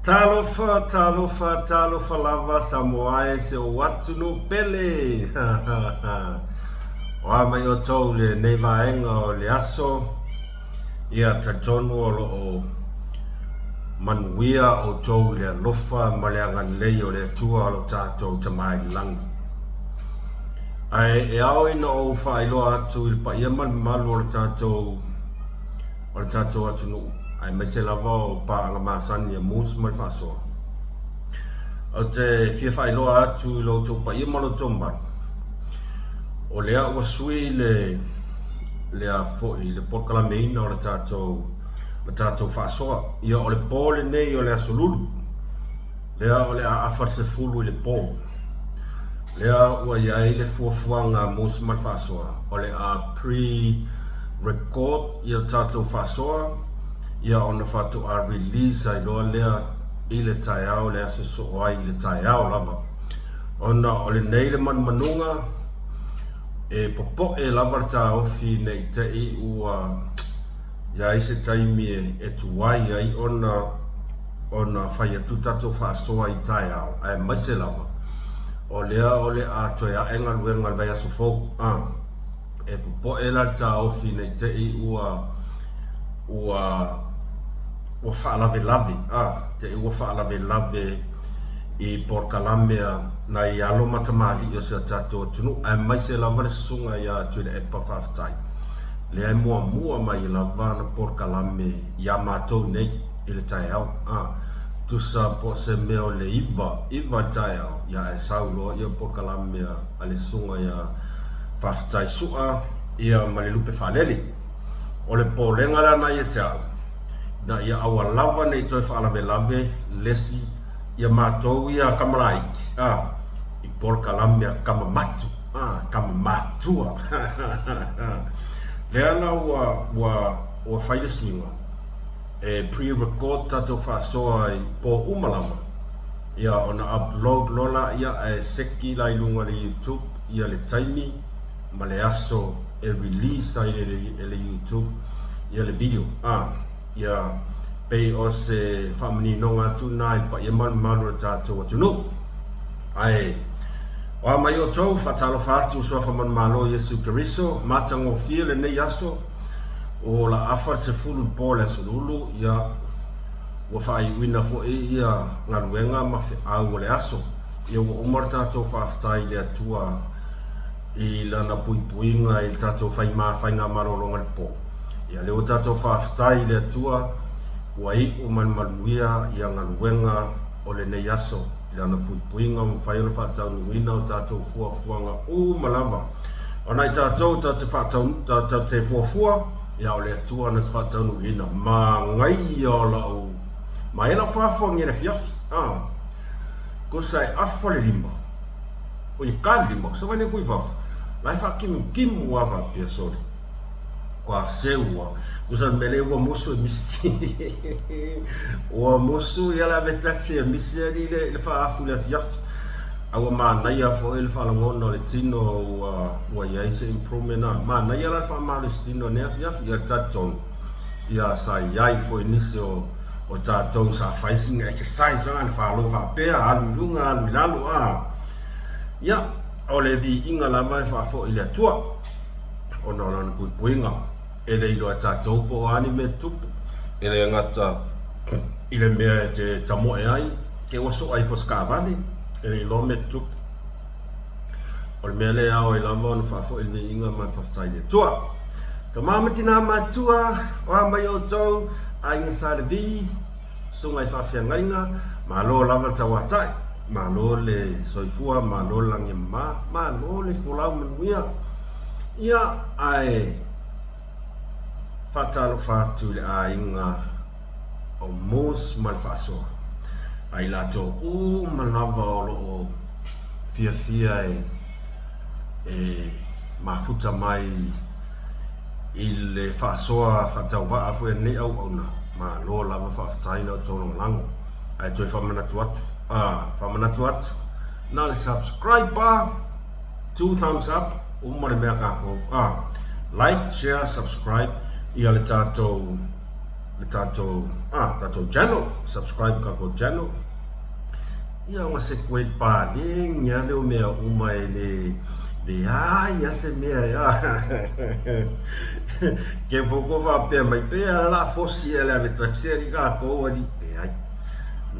Talofa, talofa, talofa lava Samoa e se ou atunuu pele. O a mai outou i lenei vaega o le aso, ia talitonu o lo o manuia outou i le alofa ma le agalelei o le Atua o lo tatou Tama i le Lagi. Ae e ao ina ou faailoa atu i le paia ma le mamalu o le tatou o le tatou atunuu, aemaise lava o paaga masani a Moose ma le Faasoa. Ou te fia faailoa atu i lo outou paia ma lo outou mamalu, o lea ua sui le le a foi le polokalameina o le tatou le tatou faasoa. Ia o le po lenei o le Aso Lulu, lea o le a afa le 10 i le po. Lea ua i ai le fuafuaga a Moose ma le Faasoa, o le a pre-record ia tatou faasoa, ia ona faatoa release ai loa lea i le taeao le aso soo ai i le taeao lava. Ona o lenei le manumanuga, e popoe lava le taofi ne i te i ua i ai se taimi e tuai ai ona ona fai atu tatou faasoa i taeao, aemaise lava o lea o le a toe ae galuega i le vaiaso fou. A, e popoe la le taofi ne i te i ua ua ua faalavelave, a, te i ua faalavelave i polokalame a nai alo ma tamalii o si o tatou atunuu, aemaise lava le susuga ia Tuilaepa Faafetai, lea e muamua mai lava ana polokalame iā matou nei i le taeao. A, tusa po o se mea o le 9, 9 i le taeao, ia ae sau loa ia polokalame a le susuga ia Faafetai Sua ia ma le Lupe Faalele. O le popolega la lena ia te au, ina ia aua lava ne i toe faalavelave le isi ia matou ia kamalaiti, a, i polokalame a kama matu, a, kama matua. Lea la ua, ua, ua fai le suiga, e pre-record tatou faasoa i po uma lava, ia ona upload loa laia ae seki la i luga o le YouTube ia le taimi ma le aso e release ai e le YouTube ia le video. A, ia pei o se faamaninoga atu lena i le paia ma le mamalu o le tatou atunuu. Ae o a mai outou, faatalofa atu Suafa Manumalo Iesu Keriso, matagofie lenei aso, o la afa le 10 i le po o le Aso Lulu, ia ua faaiuina foi ia galuega ma feau o le aso. Ia ua uma le tatou faafetai i le Atua i Lana puipuiga i le tatou faigamalologa i le po. Ia lea ua tatou faafetai i le Atua ua iu ma le manuia ia galuega o lenei aso i Lana puipuiga ua mafai ona faataunuuina o tatou fuafuaga uma lava. Ona i tatou tatou te fuafua, ia o le Atua na te faataunuuina. Manaia o lau manaia lau faafua i le afiafi. Ah, tusa e afa le lima. Oi e ka le lima, sa vaai ku i fafo. La e faakimukimū lava faapea, sole. Kua seu lava. Tusa le mea lea ua musu e misi. Ua musu ia le ave taxi e misi alii le faaafu i le afiafi. A ua manaia foi le faalogona o le tino ua ua i ai se improvement a. Manaia la le faamalositino i lenei afiafi. Ia talitonu, ia sa i ai foi nisi o o tatou sa fai sina exercise a, le falo faapea, alu i luga alu i lalo a. Ia, o le viiga lava e faafoi i le Atua ona o lana puipuiga. E le iloa e tatou po o a ni mea tutupu, e le gata i le mea e te tamoe ai, ke ua soa ifo se taavale, e le iloa mea tutupu. O le mea lea e ao ai lava ona faafoi le viiga ma le faafetai i le Atua. Tama ma tina matua, o a mai outou, aiga Sa Levi, susuga i faafeagaiga, malo lava le tauatai, malo le soifua, malo le lagi e mama, malo le folau manuia. Ia, ae faatalofa atu i le aiga o Moose ma le Faasoa, a i latou uma lava o lo o fiafia e e mafuta mai i le faasoa faatauvaa foi a lenei auauna, malo lava faafetai la outou lagolago. Ae toe faamanatu atu, a, faamanatu atu, na o le subscribe a, two thumbs up, uma le mea a tatou, a, like, share, subscribe ia le tatou. le tatou ah tatou channel, subscribe tatou channel. Ia ona se koe paleni lava lea o mea uma e le leai lava se mea e a. Ke foko faapea mai pea la la fosi e le ave taxi ali tatou ali leai.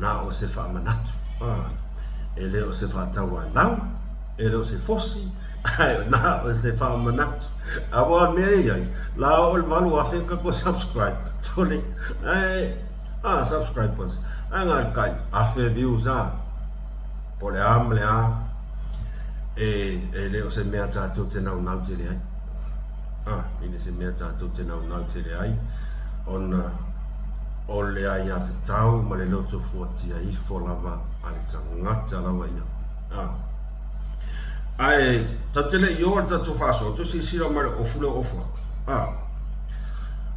Na o se faamanatu. Ah, e le o se faatauanau, e le o se fosi, ae na o se faamanatu. Aua o le mea e i ai, la oo i le 8,000 tatou subscribe, sole, ae Ah, subscribers. Ae na o le tai 1,000 views a. Po o le a ma le a. E, e le o se mea tatou te naunau tele ai. Ah, e le se mea tatou te naunau tele ai. Ona o le aiatatau ma le loto fuatia ifo lava a le tagata lava ia. Ah. Ae tatou te le i oo i le tatou faasoa, tou silasila mai i le ofu lea ua ofu atu. A.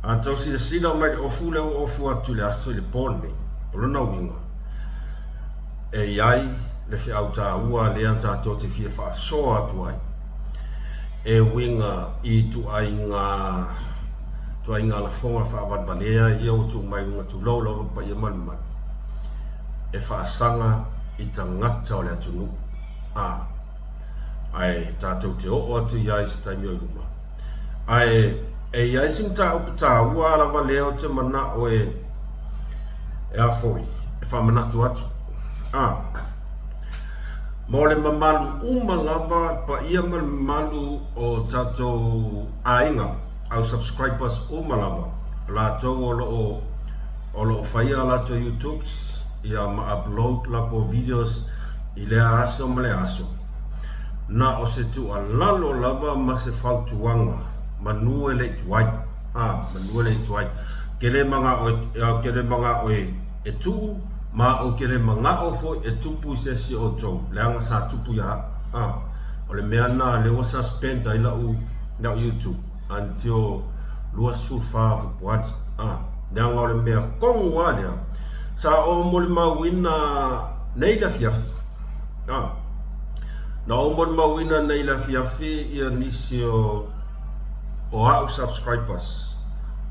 A tou silasila mai i le ofu lea ua ofu atu i le aso i le po lenei, o lona uiga, e i ai le feau taua lea tatou te fia faasoa atu ai, e uiga i ituaiga ituaiga lafoga faavalevalea ia ua tuu mai i luga, tulou lava le paia ma le mamalu, e faasaga i tagata o le atunuu. A. Ae tatou te oo atu i ai i se taimi o i luma. Ae e i ai se mataupu taua lava lea ou te manao e e a foi, e faamanatu atu. A. Mo le mamalu uma lava, paia ma le mamalu o tatou aiga, au subscribers uma lava, latou o lo o o lo o faia a latou YouTubes ia ma upload latou videos i lea aso ma lea aso. Na o se tuualalo lava ma se fautuaga, manu e le i tuai. A, manu e le i tuai. Ke le manao e, ou te le manao e, e tuu, ma ou te le manao foi e tupu i se isi o outou, leaga sa tupu ia au. A, o le mea na lea ua suspend ai lau, lau YouTube until 24 o Fepuari. A, leaga o le mea tonu lava lea, sa ou molimauina nei le afiafi. A, na ou molimauina nei le afiafi ia nisi o o a'u subscribers,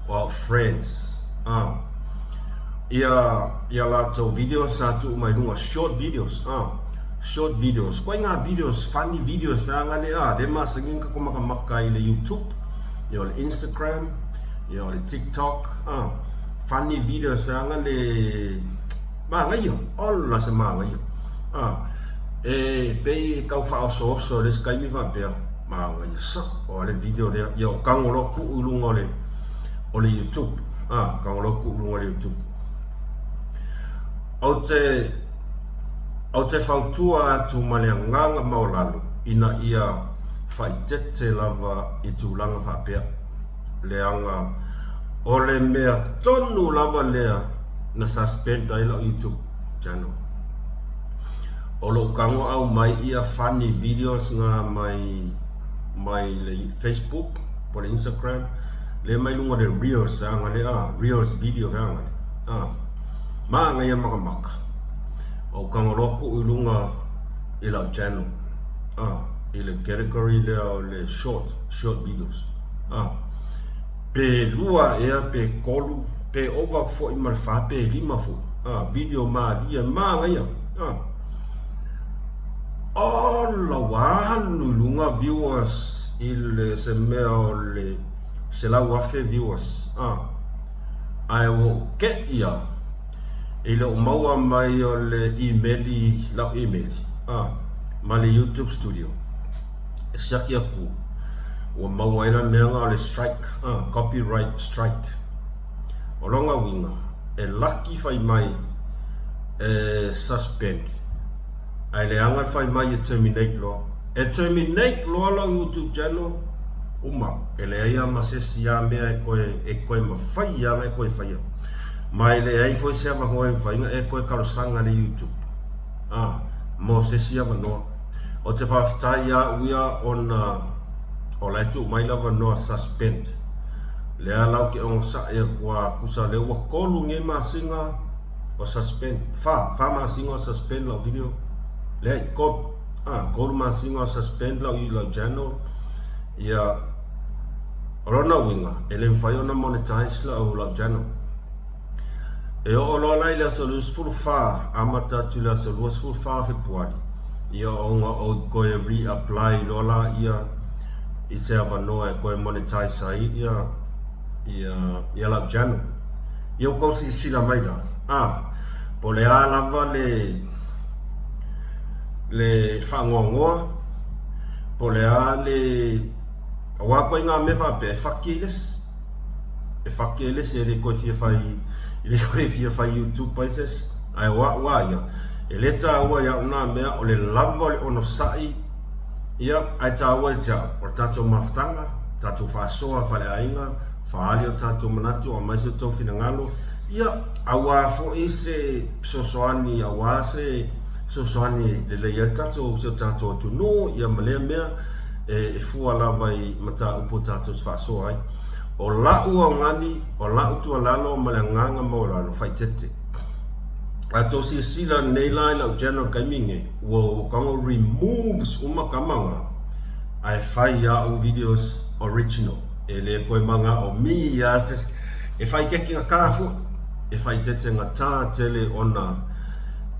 o a'u friends, a, ia ia latou videos sa tuu mai luga, short videos, a, short videos, koe ngā videos, funny videos feaga le, a, le masani ona tatou makamaka i le YouTube, ia o le Instagram, ia o le TikTok, a, funny videos feaga le Manaia, ola se manaia. A, e pei e tau faaosooso i le isi taimi faapea, manaia sao a le video lea. Ia o tago loa tuu i luga o le, o le YouTube. A, tago loa tuu i luga o le YouTube. Ou te, ou te fautua atu ma le agaga maualalo ina ia faaeteete lava i tulaga faapea. Leaga o le mea tonu lava lea na suspend ai lau YouTube channel. O lou tago aumai ia funny videos nga mai mai le Facebook po le Instagram le mai luga le reels feaga le a reels video feaga le a manaia makamaka ou tago loa tuu i luga i lau channel a i le category lea o le short short videos a pe lua ea pe tolu pe ova foi ma le fa pe lima foi a video malie manaia a ola ua alu i luga viewers i le se mea o le 100,000 viewers a ae ua ou te'i lava i lou maua mai o le imeli lau imeli a ma le YouTube studio e siaki atu ua maua ai la mea na o le strike, copyright strike. O lona uiga, e laki fai mai e suspend, ae leaga le fai mai e terminate loa. E terminate loa lau YouTube channel, uma, e leai lava ma se isi lava mea e toe, e toe mafai lava ona e toe faia. Ma e leai foi se avanoa e mafai ona e toe talosaga i le YouTube, mo se isi avanoa. Ou te faafetai ia au ia ona o la e tuu mai le avanoa suspend. Lea la ou te onosai atu a tusa lea ua tolu nei masina o suspend, fa, fa masina o suspend lau video. Leai, tolu, ah, tolu masina o suspend lau, lau channel. Ia, o lona uiga, e le mafai ona monetize lau, lau channel. E oo loa la i le aso 24, amata atu i le aso 24 o Fepuari, ia ona ou toe re-apply loa laia i se avanoa e toe monetize ai ia ia ia lau channel. Ia ua tau silasila mai la, a, po o le a lava le le faanoanoa, po o le a le aua ituaiga mea faapea e faki ai le isi. E faki ai le isi e le toe fia fai e le toe fia fai YouTube ai se isi. Ae o au lava ia, e le taua i au na mea o le lava o le onosai ia ae taua ia te au o le tatou mafutaga, tatou faasoa faleaiga, faaali o tatou manatu, aumai so outou finagalo, ia aua foi se fesoasoani aua se fesoasoani e lelei ai le tatou si o tatou atunuu ia ma lea mea e fua lava i mataupu tatou te faasoa ai. O la'u augani, o la'u tuualalo ma le agaga maualalo, faaeteete. A tou silasila nei la i la'u channel i le taimi lenei, ua ou tago removes uma tama na ae fai a'u videos original. E le toe mana'o mi a se isi. E faaeteete gata foi, e faaeteete gata tele ona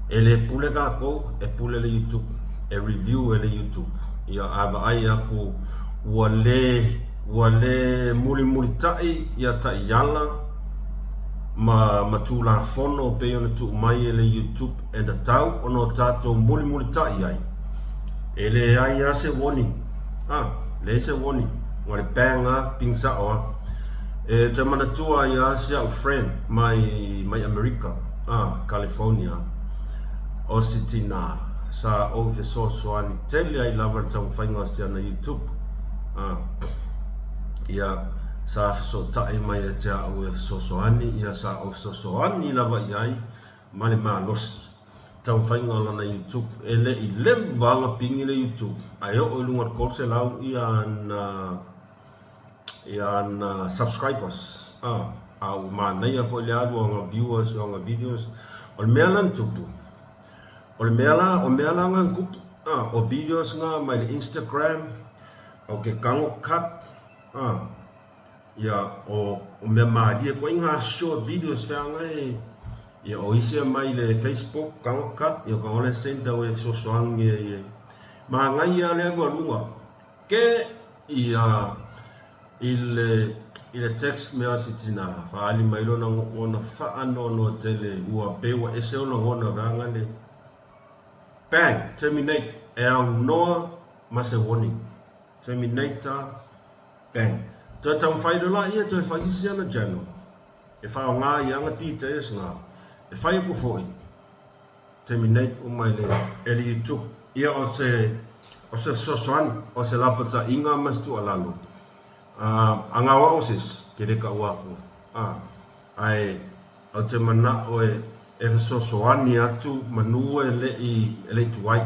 e le pule tatou, e pule le YouTube, e review e le YouTube. Ia a vaai atu ua le ua le mulimulitai ia taiala ma ma tulafono pei ona tuu mai e le YouTube e tatau ona o tatou mulimulitai ai, e leai lava se warning. A, leai se warning. Na o le bang lava, ping sao lava. E toe manatua ai lava si au friend mai mai Amerika, a, California, o si tina sa ou fesoasoani tele ai lava i le taumafaiga o si ana YouTube. A, ia, sa fesootai mai ia te au e fesoasoani, ia sa ou fesoasoani lava i ai ma le malosi. Taumafaiga o lana YouTube. E le i leva ona pigi le YouTube ae oo i luga o le 300 ia ana ia ana subscribers. A, a ua manaia foi le alu o ana viewers o ana videos. O le mea la na tupu, o le mea la, o mea la na na tupu, a, o videos na mai le Instagram, o ke tago cut, a, ia, o, o mea malie koe ngā short videos feagai, ia, o isi e mai le Facebook, tago cut, ia, tago le send au e fesoasoani e, e, manaia le alu aluga, ke ia, i le, i le text mea o si tina, faaali mai lona, ona faanoanoa tele, ua pei ua ese ona lagona feaga le, bang, terminate, e aunoa ma se warning. Terminator, bang. Toe taumafai loa laia toe fai sisi ana channel e faaaoga ai ana details na e fai aku foi terminate uma e le e le YouTube. Ia o se o se fesoasoani, o se lapataiga ma se tuualalo a a ngā wao sis ke le kaua aku a ae ou te mana'o e e fesoasoani atu manu e le'i e le'i tuai.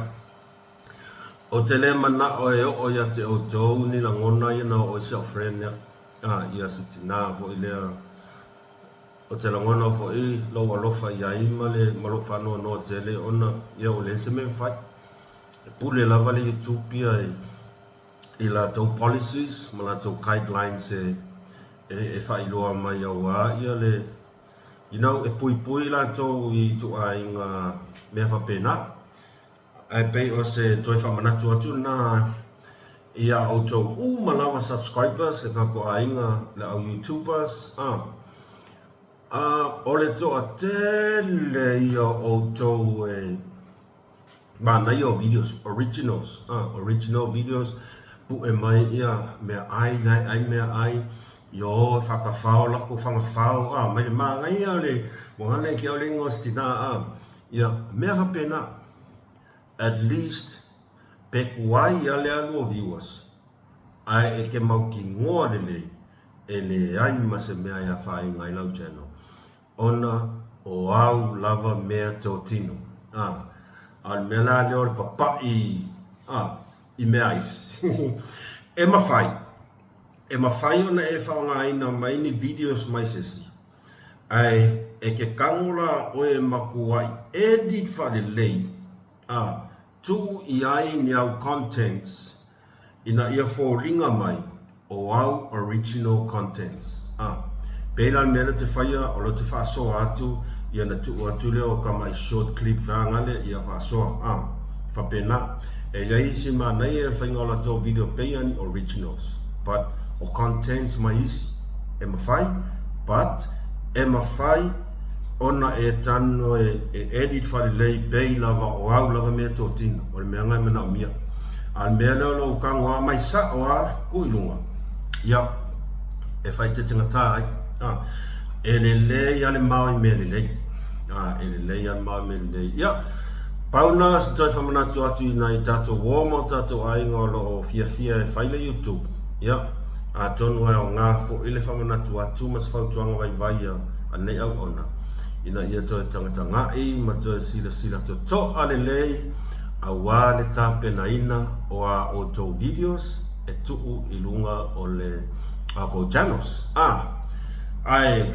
Ou te le mana'o e oo ia te outou ni lagona ia na oo i si au friend ia, a, ia si tinā foi lea. Ou te lagona foi lou alofa i ai ma le, ma lou faanoanoa tele ona, ia ua leai se mea e mafai. E pule lava le YouTube ia i, i latou policies ma latou guidelines e, e, e faailoa mai auā ia le, you know, e puipui latou i ituaiga mea faapena. Ae pei o se toe faamanatu atu lena i a outou uma lava subscribers, le tatou aiga, le au youtubers, a, a o le toatele ia o outou e manaia o videos, originals, a, original videos, pue mai ia meaai, la e ai meaai, ia o e faatafao latou fagafao, a, mai le manaia o le, ua gana i ke au le igoa o se tina, a, Ia, mea faapena. At least, pe kuai ia le alu o viewers, ae e ke mautinoa lelei, e leai ma se mea e afaina ai lau channel, ona o au lava mea totino. A, a o le mea la lea o le papaʻi, a, i mea aisi. E mafai, e mafai ona e faaaogaina mai ni videos mai se isi, Ae e ke kago la oe e matuai edit faalelei a tuu i ai ni au contents ina ia foliga mai o au original contents. A pei la le mea lea ou te faia o lea ou te faasoa atu Ia ona tuu atu lea o tama'i short clip vaega lea ia faasoa a faapena. E i ai isi manaia i le faiga o latou video pei ni originals but o contents mai isi e mafai but e mafai ona e tago e edit faalelei pei lava o au lava mea totino o le mea lena e manaomia. A o le mea lea o lou tago lava mai sao lava tuu i luga ia e faaeteetegata ai. E lelei lava le mao i mea lelei. E lelei lava le mao i mea lelei. Ia, pau lena o se toe faamanatu atu i nai tatou uo ma o tatou aiga o lo o fiafia e fai le YouTube. Ia, atonu e aoga foi le faamanatu atu ma se fautuaga vaivai a lenei auauna ina ia toe tagatagai ma toe silasila totoa lelei aua le tapenaina o a outou videos e tuu i luga o le outou channels. A, ae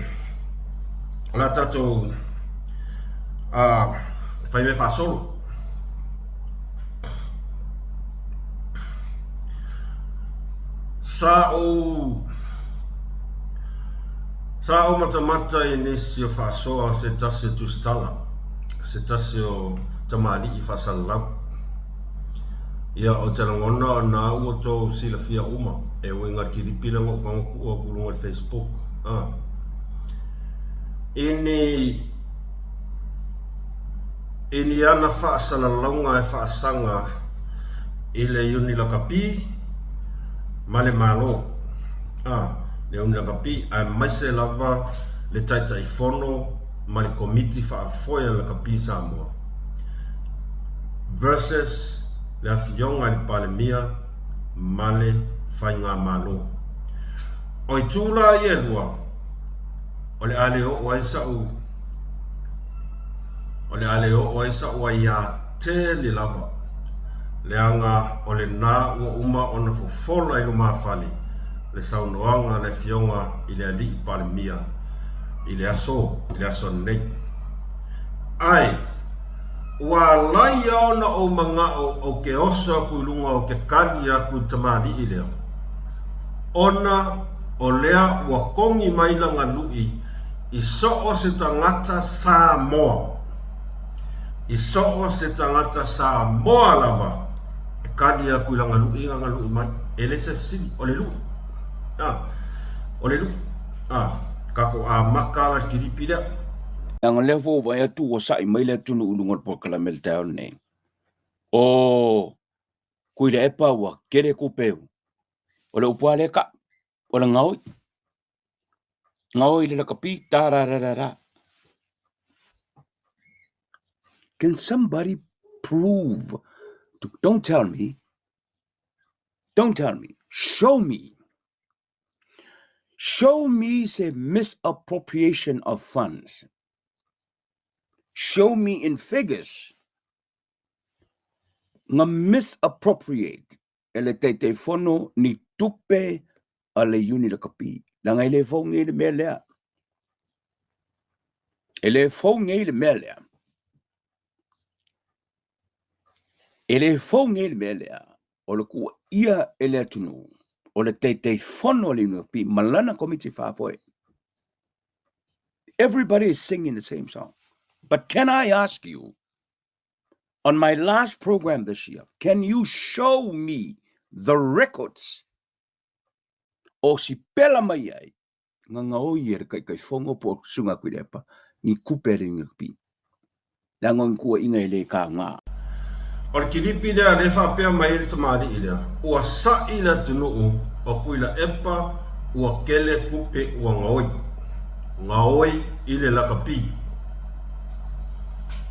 o le a tatou a, fai mea faasolo. Sa ou Sa ou matamata i nisi o faasoa o se tasi o tusitala, se tasi o tamalii faasalalau. Ia, ou te lagona o na ua outou silafia uma e uiga i le kilipi lea na ou tago tuu atu i luga o le Facebook. A. I ni, i ni ana faasalalauga e faasaga i le Iuni Lakapi ma le Malo. A, le Iuni Lakapi, aemaise lava le Taitaifono ma le Komiti Faafoe a le Lakapi Samoa. Versus le Afioga i le Palemia ma le Faigamalo. O itu la ia e lua, o le a le oo ai sa'u, o le a le oo ai sa'u aiā tele lava, leaga o lena ua uma ona fofola i lumafale le saunoaga a le Afioga i le Alii Palemia i le aso, i le aso nei. Ae, ua alai lava ona ou mana'o ou te oso atu i luga ou te kali atu i le tamalii lea, ona o lea ua togi mai lana lui i so o se tagata Samoa, i so o se tagata Samoa lava e kali atu i lana lui lana lui mai. E le se fesili, o le lui. A, o le lui. A, tatou amata la i le kilipi lea. Leaga o lea foi ua vaai atu ua sa'i mai le atunuu i luga o le polokalame i le taeao lenei. O Tuilaepa ua tele tupe, o le upu lava lea e ta'u, o le gaoi, gaoi i le lakapi, ta ra ra ra ra. Can somebody prove, don't tell me, don't tell me, show me, show me se misappropriation of funds. Show me in figures na misappropriate e le Taitaifono ni tupe a le Iuni Lakapi. Leaga e le fou nei le mea lea. E le fou nei le mea lea. E le fou nei le mea lea. O le tuuaia e le atunuu o le Taitaifono a le Iuni Lakapi ma lana Komiti Faafoe. Everybody is singing the same song. But can I ask you, on my last program this year, can you show me the records o si pela mai ai nga ngaoi e le Taitaifono po o Susuga Tuilaepa ni kupe a le Iuni Leaga o ni tuuaiga e le taga. O le kilipi lea lea e faapea mai ai le tamalii lea, ua sa'i le atunuu o Tuilaepa ua kele tupe ua gaoi, gaoi i le lakapi.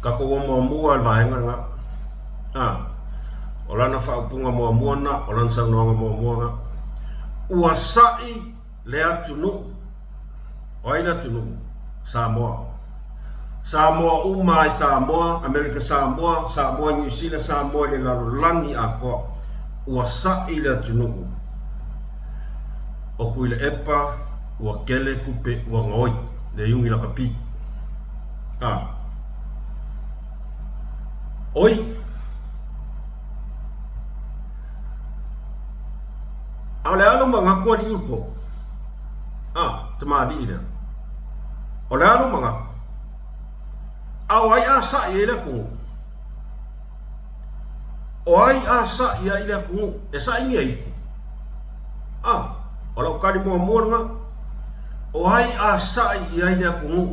Tatou ua muamua i le vaega lena. A, o lana faaupuga muamua lena, o lana saunoaga muamua lena. Ua sa'i le atunuu. O ai le atunuu? Samoa. Samoa uma ai Samoa, Amerika Samoa, Samoa Niu Sila, Samoa i le lalolagi atoa. Ua sa'i le atunuu o Tuilaepa ua kele tupe ua gaoi le iugi lakapi. A. Oi! A o le a lou manatu alii Ulupo? A, tamalii lea. O le a lou manatu? A o ai a saʻi ai le atunuu? O ai a saʻi ai le atunuu? E saʻi ni aipu? A, o lau tali muamua lena. O ai a saʻi i ai le atunuu?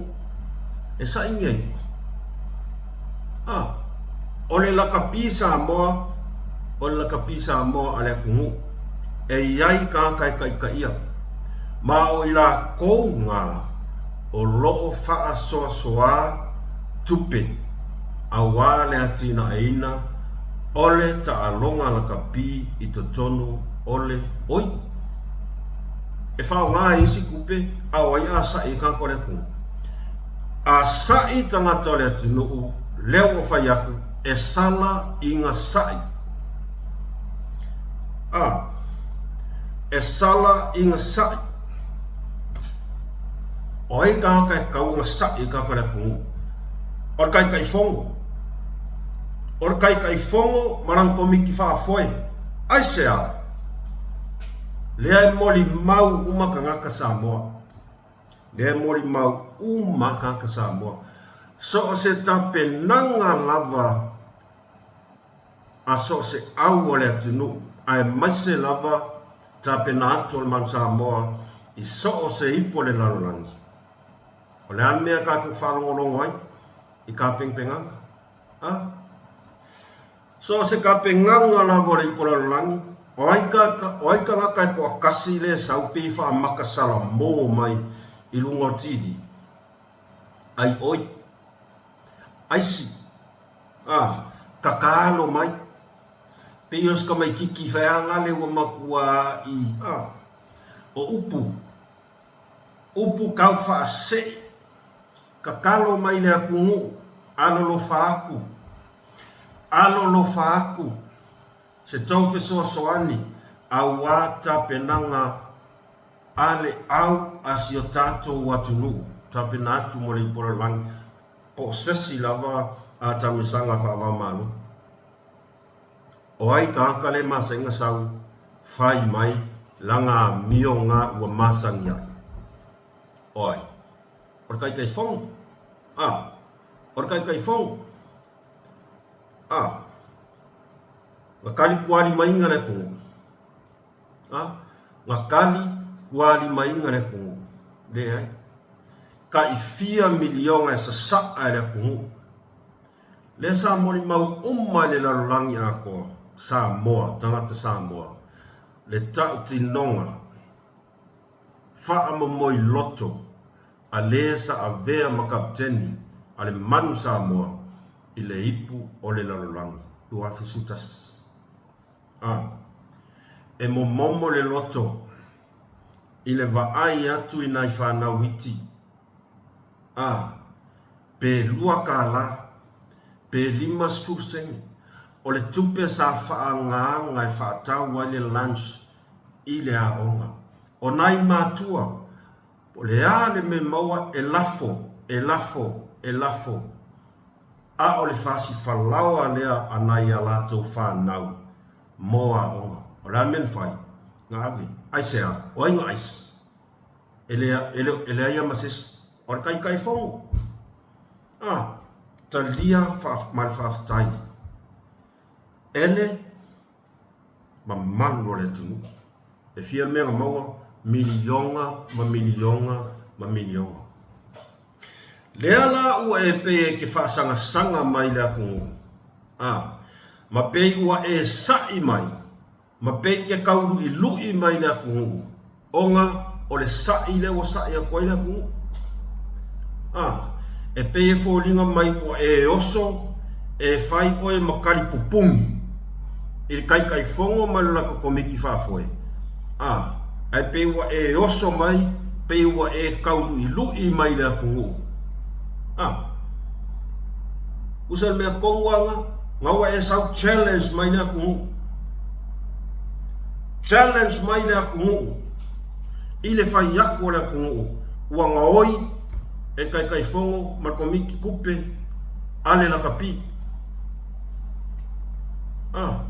E saʻi ni aipu? A, o le lakapi Samoa, o le lakapi Samoa a le atunuu, e i ai tagata e taitaia, ma o i lakou na o lo o faasoasoā tupe auā le atinaeina o le taaloga lakapi i totonu o le oi. E faaaoga ai isi tupe a o ai a saʻi ai tagata o le atunuu. A saʻi tagata o le atunuu, lea ua fai atu, e sala i ga saʻi. A, e sala i ga saʻi. O ai tagata e tau ona saʻi i tagata o le atunuu? O le Taitaifono. O le Taitaifono ma lana Komiti Faafoe. Aisea? Lea e molimau uma tagata Samoa. Lea e molimau uma tagata Samoa. So o se tapenaga lava a so o se au o le atunuu, aemaise lava tapena atu o le Manu Samoa i so o se ipu o le lalolagi. O le a le mea tatou faalogologo ai i tapenapenaga? A? So o se tapenaga lava o le ipu o le lalolagi, o ai ka, o ai tagata e toatasi lea e sau pei e faamata salamo mai i luga o le TV? Ai oi. Aisi. A, tatalo mai. Pei o se tamaititi whai le ua matua i, a, o upu, upu kau whaasei, tatalo mai le atunuu, alolofa atu, alolofa atu, se tou fesoasoani, auā tapenaga a le au a si o tatou atunuu, tapena atu mo le ipu o le lalolagi. Po o sesi lava a tamisaga faava-o-Malo. O ai tagata le masaiga sau fai mai lana amio ga ua masani ai? O ai? O le Taitaifono? A. O le Taitaifono? A. Na kali kualimaiga le atunuu. A. Na kali kualimaiga le atunuu. Leai. Tai fia miliona e sasaa e le atunuu. Lea sa molimau uma i le lalolagi atoa, Samoa, tagata Samoa, le tautinoga faamomoi loto a le sa avea ma kaputeni a le Manu Samoa i le ipu o le lalolagi 2011. A. E momomo le loto i le vaai atu i nai fanau iti. A. Pe $2, pe 50 sene, o le tupe sa faaagaaga e faatau ai le lunch i le aoga. O nai matua, o le a le mea maua e lafo, e lafo, e lafo. A o le fasifalaoa lea a nai a latou fanau mo aoga. O le a le mea na fai? Na ave. Aisea? O ai na aisi? E e leai lava ma se isi. O le Taitaifono. A, talia ma le faafetai e le mamalu o le atunuu. E fia le mea na maua? Miliona ma miliona ma miliona. Lea la ua e pei e te faasagasanga mai le atunuu, a, ma pei ua e saʻi mai Ma pei ke kauluʻiluʻi mai le atunuu, ona o le saʻi lea ua saʻi atu ai le atunuu. A, e pei e foliga mai ua e oso e fai ʻoe ma kali pupuni i le Taitaifono ma le latou Komiti Faafoe. A, ae pei ua e oso mai, pei ua e kauluʻiluʻi mai le atunuu. A, usa le mea tonu lava lena. Nga ua e sau challenge mai le atunuu. Challenge mai le atunuu i le fai atu o le atunuu ua gaoi e Taitaifono ma le Komiti Tupe a le lakapi. Ah.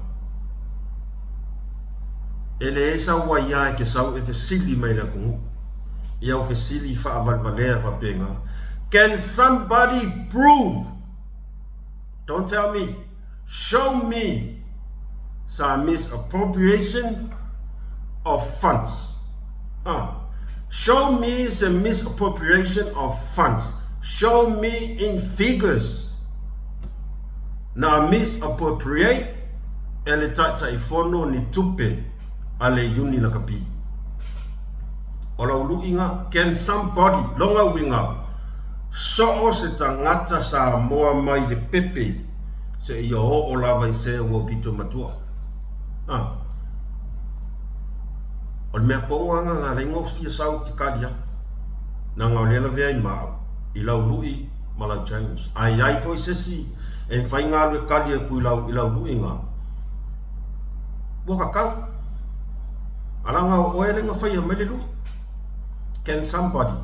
E leai sau aia e ke sau e fesili mai le atunuu i au fesili faavalevalea faapena. Can somebody prove? Don't tell me. Show me sa misappropriation of funds. Ah. Show me the misappropriation of funds. Show me in figures. Na misappropriate e le Taitaifono ni tupe a le Iuni Lakapi. O lau luiga, can somebody, longa uiga, so o se tagata Samoa mai le pepe seia oo lava i se ua pito matua. Ah. O le mea kogo aga nga lengo fia sau ke kali aku. Nanga o lea lavea i ma au, i lau lui ma lau channels. A iai foi se isi e mafai nga alu e kali aku i lau, i lau lui nga. Ua kakau. Alanga o oe lenga faia mai le lui. Can somebody.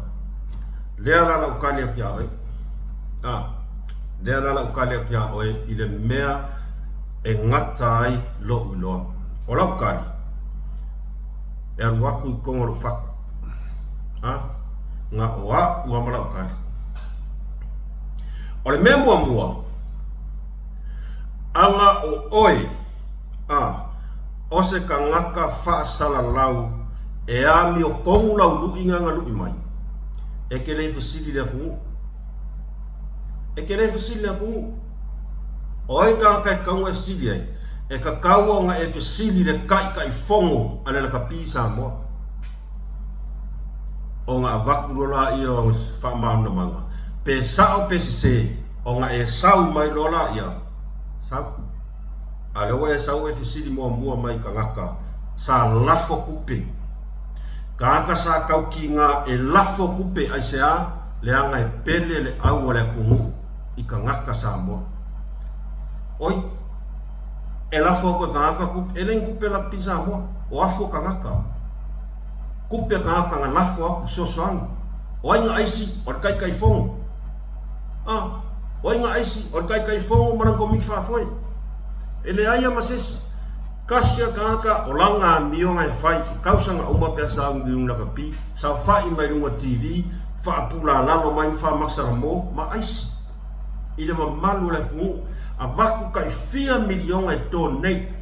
Lea la lau kali aku ia oe. Ah. Lea la lau kali aku ia oe i le mea e gata ai lo'u iloa. O lau kali, e alu aku i koga o lou faku. A, ga o a'u a ma lau kali. O le mea muamua, aga o oe, a, o se kagaka faasalalau e amio kogu lau luʻiga ga luʻi mai, e ke le fesili le atunuu. E ke le fesili le atunuu. O ai tagata e tatau ona e fesili ai? E tatau ona e fesili i le Taitaifono a le Lakapi Samoa. Ona avatu loa laia o faamalamalamaga, pe sao pe sese, ona e sau mai loa laia, sau. A o lea ua e sau e fesili muamua mai i tagata sa lafo tupe. Tagata sa taukiga e lafo tupe aisea? Leaga e pele le au a le atunuu i tagata Samoa. Oi, e lafo atu e tagata tupe, e le ni tupe lakapi Samoa, o afu o tagata. Tupe a tagata na lafo atu fesoasoani. O ai na aisi? O le Taitaifono. A, o ai na aisi? O le Taitaifono ma lana Komiti Faafoe. E leai a ma se isi. Kasi a tagata o lana amioga e fai i tausaga uma pe a sauniuni lakapi, saofai mai luga TV, faapulalalo mai ma faamasala-mo ma aisi i le mamalu o le atunuu, avatu tai fia miliona e donate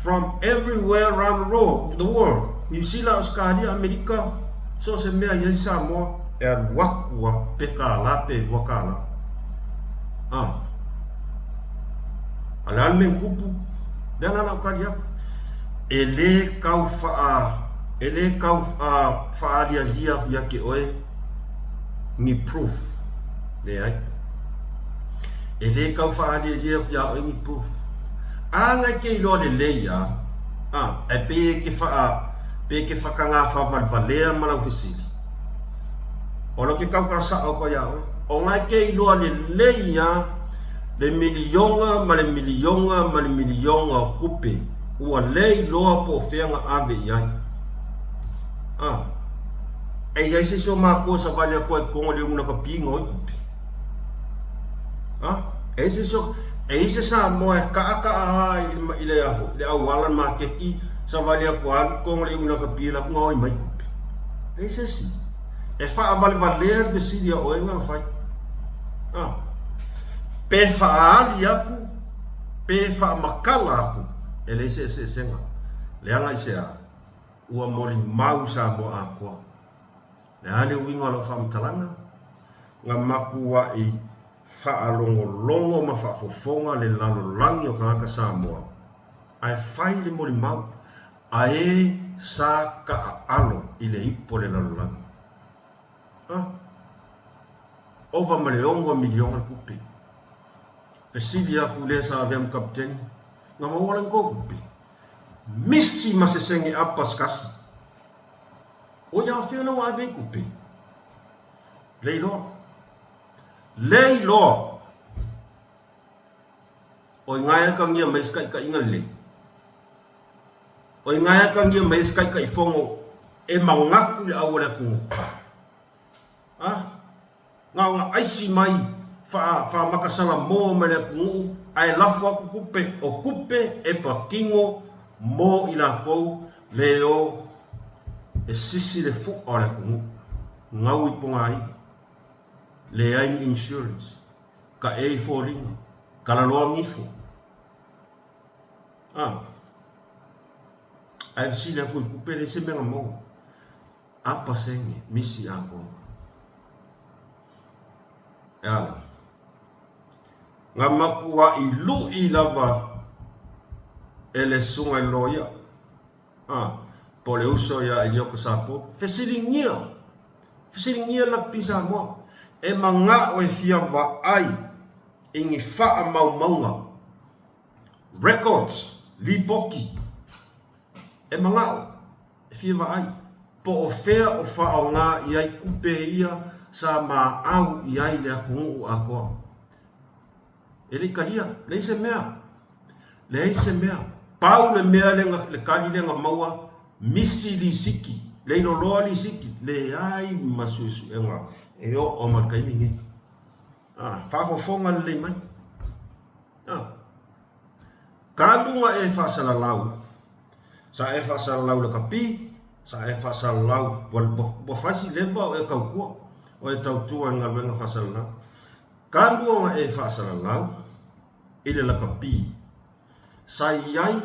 from everywhere around the world, Niu Sila, Ausekalia, Amerika, so o se mea i ai Samoa, e alu atu a pe kālā pe $2. Ah. A le a le mea i tupu, lea la lau tali atu. E lē kau faa, e lē kau faaalialia atu ia te oe ni proof. Leai. E lē kau faaalialia atu iā oe ni proof. A ngai ke iloa lelei a, a, ae pei e ke faa, pei e ke whakangāwhawaliwalea ma lau fesili. O lau ke kaukala sa'o atu ai iā oe. O ngai ke iloa lelei a, le miliona ma le miliona ma le miliona o tupe ua le iloa po o fea na ave i ai. A, e i ai se isi o matou e savali atu ai i totonu o le iuga ka piga o i tupe. A, e i ai se isi o, e i ai se Samoa e kaaka'a a i le, i le, a foi, le auala le maketi, savali atu alu i totonu o le iuga ka piga atu gaoi mai tupe. Leai se isi. E faavalevalea le fesili a oe na fai. A, pe faaali atu, pe faamakala atu, e leai se eseesega. Leaga i se a? Ua molimau Samoa atoa. Le a le uiga o lau faamatalaga? Na matuai faalogologo ma faafofoga le lalolagi o tagata Samoa, ae fai le molimau, ae sa taaalo i le ipu o le lalolagi. A? Ova ma le 6 miliona le tupe. Fesili atu lea sa avea ma kapiteni, Na maua lani kou tupe? Misi ma se senge apa se kasi. O ia fea na ua ave i tupe? Lei loa. Lei loa. O i ngae kangia mai se kaʻikaʻiga lelei. O i ngae kangia mai se kaʻikaʻifono e manatu le au o le atunuu. A, na ona aisi mai faa, faamakasala-mo mai le atunuu, ae lafo atu tupe, o tupe e patino mo i latou le o e sisi le fu'a o le atunuu. Gau i Pogaii, leai ni insurance, kaʻe i foliga. Kalaloa gifo. A. Ae fesili atu i kupe leai se mea na maua. A pasene misi atoa. E ala. Na matua'i lu'i lava e le susuga i le loia, a, po o le uso ia Elioka Sapo, fesiligia, fesiligia Lakapi Samoa, e mana'o e fia vaai i ni faamaumauga, records, lipoti, e mana'o e fia vaai po o fea o faaaoga i ai tupe ia sa maau i ai le atunuu atoa. E le i talia, leai se mea, leai se mea. Pau le mea lea na, le tali lea na maua, misi lisiti, le iloloa lisiti, leai ma suesuega e oo mai le taimi nei. A, faafofoga lelei mai. A, talu na e faasalalau, sa e faasalalau lakapi, sa e faasalalau, ua, ua, ua fai si leva o e tautua, o e tautua i le galuega faasalalau. Talu ona e faasalalau i le lakapi, sa i ai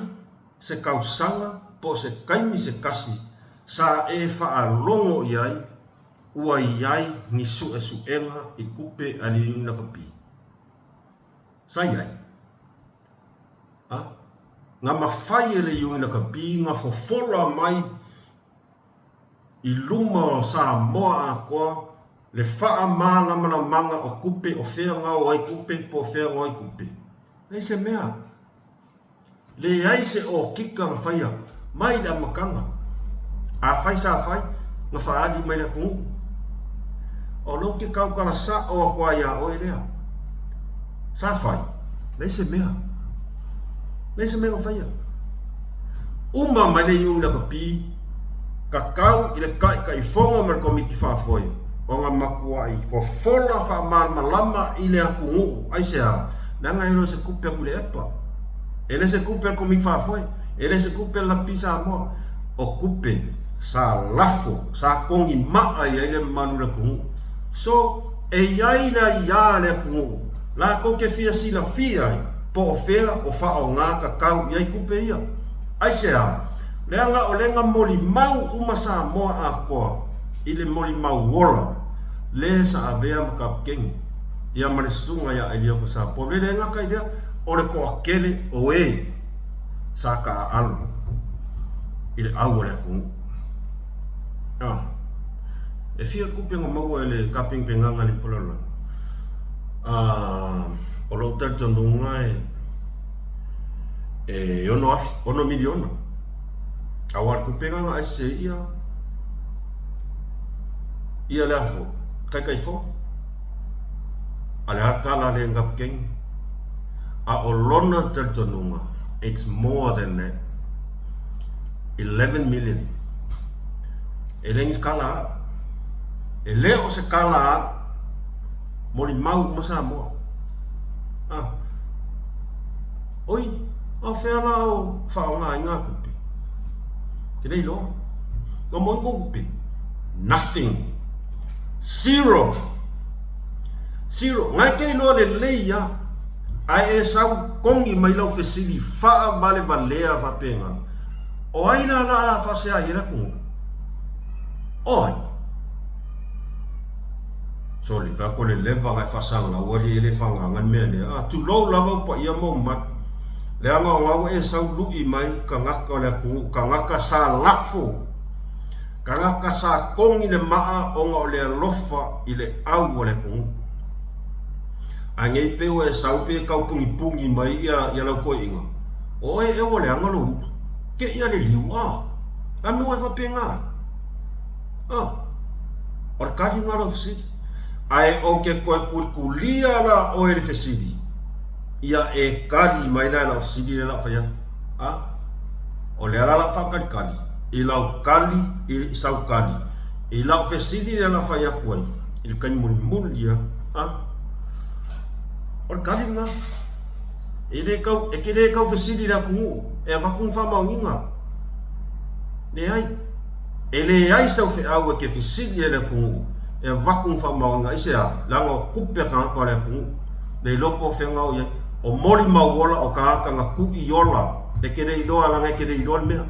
se tausaga po o se taimi se tasi sa e faalogo i ai ua i ai ni suesuega i tupe a le Iuni Lakapi. Sa i ai. A? Na mafai e le Iuni Lakapi na fofola mai i luma o Samoa atoa le faamalamalamaga o tupe o fea gao ai tupe po o fea gao ai tupe. Leai se mea. Leai se okika na faia mai le amataga. Afai sa fai, na faaali mai le atunuu. O lou ke tautala sa'o atu a iā oe lea. Sa fai, leai se mea. Leai se mea na faia. Uma mai le iuga lakapi, kakau i le Taitaifono ma le Komiti Faafoe ona matuai fofola faamalamalama i le atunuu. Aisea? Leaga e le o se tupe a Tuilaepa. E le se tupe a le Komiti Faafoe. E le se tupe a le Lakapi Samoa. O tupe sa lafo, sa togimaa i ai le mamalu o le atunuu. So, e i ai le aiā a le atunuu latou te fia silafia ai po o fea o faaaoga tatau i ai tupe ia. Aisea? Leaga o le na molimau uma Samoa atoa i le molimau ola le sa avea ma Kaputeni ia ma le susuga ia Elioka Sapolu. E le gata i lea, o le toatele o e sa taaalo i le au a le atunuu. Ah. E fia tupe na maua e le kapengepengaga le polalala? Ah, o lou talitonuga e e 6,000, 6 miliona. Aua le tupe na na aise ia ia le afo, Taitaifono. A le a tala le kaputeni. A o lona talitonuga, it's more than that. 11 million. E le ni kala a. E le o se kala a. Molimau uma Samoa. Ah. Oi, a whea la o whaonga i ngā kupe? Te nei loa. Ngā moi ngō kupe. Nothing. Zero. Zero. Ngai kei loa le lei a. Ae e sau kongi mai lau fesili faavalevalea faapena, O ai la la a faasea i le atunuu? O ai? Sorry, fai atu o le leva na e faasalalau ali e le fagaga le mea lea. Ah, tulou lava u paia ma u mamalu. Leaga o na ua e sau lu'i mai tagata o le atunuu, tagata sa lafo, tagata sa kogi le maa ona o le alofa i le au o le atunuu. Ae nei pei ua e sau pe tau pugipugī mai ia ia lau toeaina, o oe ea ua leaga lou ulu. Ke ia le liu, a! A mea ua e faapena ai? A! O le tali lena o lau fesili. Ae ou te toe kulikulia la oe i le fesili, ia e tali mai la i lau fesili lea o le a fai atu. A! O lea la o le a faatalitali i lau tali, i sau tali, i lau fesili lea o le a fai atu ai i le taimi mulimuli ia. A! O le tali lena. E le kau, e te le kau fesili i le atunuu e avatu ni faamaoniga. Leai. E leai sau feau e te fesili ai le atunuu e avatu ni faamaoniga. Aisea? Leaga o tupe a tagata o le atunuu. Le iloa po o fea gao i ai. O molimau ola o kāka na kuʻi ola e ke le iloa langa e ke le iloa le mea.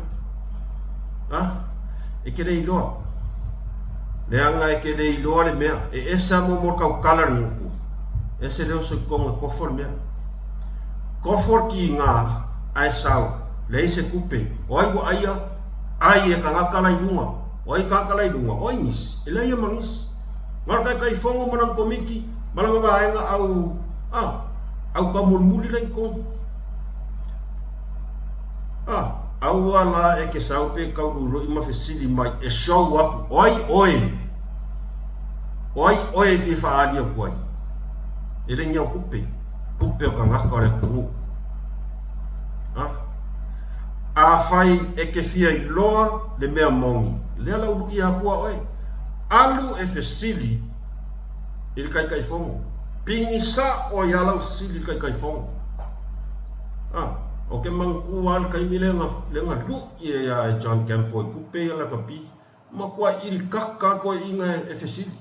A? E ke le iloa. Leaga e ke le iloa le mea. E ese a mo mo kau kala le nguku. Ese leo se konga kofo le mea. Kofo le ki ngā ae sau. Leai se kupe. O ai ua aia? Ai e kangaka la i lunga. O ai kangaka la i lunga? O ai nisi. E leai ia ma nisi. Ngaro kai kai fongo ma lana komiti ma lana vaega au a au kaumolimoli la i totonu. A aua la e ke sau pe kau luilui ma fesili mai e show aku o ai oe o ai oe e fia faaali aku ai. E le ni au kupe, kupe o kangaka o le atunuu. A afai e ke fia iloa le mea moni, lea la uluia aku a oe. Alu e fesili i le Taitaifono. Pigisa ʻoe iā lau fesili i le Taitaifono. Ah, o ke manatua lava le taimi lea na, lea na luʻi ai ia e John Gampo e kupe ia lakapi. Matua ʻilikaka le toeaina e fesili.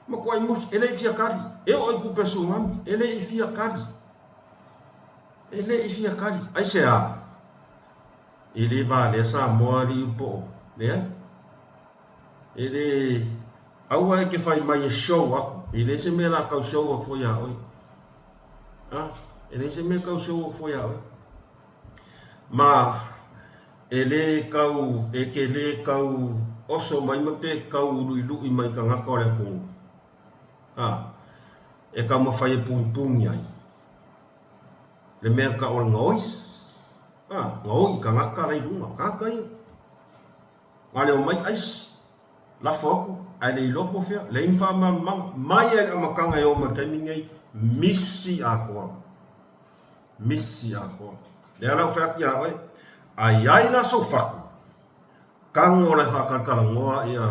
Matua musi, e le i fia kali. E oo i kupe a Tsunami, e le i fia kali. E le i fia kali. Aisea? E le valea Samoa alii upo, leai. E le, aua e ke fai mai e show aku, e le se mea la kau show aku foi ia oe. Ha? E le se mea kau show aku foi ia oe. Ma, e le kau, e ke le kau oso mai ma pe kau luilui mai kangaka o le atunuu. Ha? E kau mawhai e pungipungi ai. Le mea ka o le ngaois. Ha? Ngaoi kangaka lai lunga. Kangaka ia. Ngale o mai aisi, lafo aku, ae le iloa po o fea, leai ni faamalamalamaga, mai lava i le amataga e oo mai i le taimi lenei, misi atoa. Misi atoa. Lea la ua fai atu ia oe, a i ai la sou fatu, tago la e faatalatalanoa ia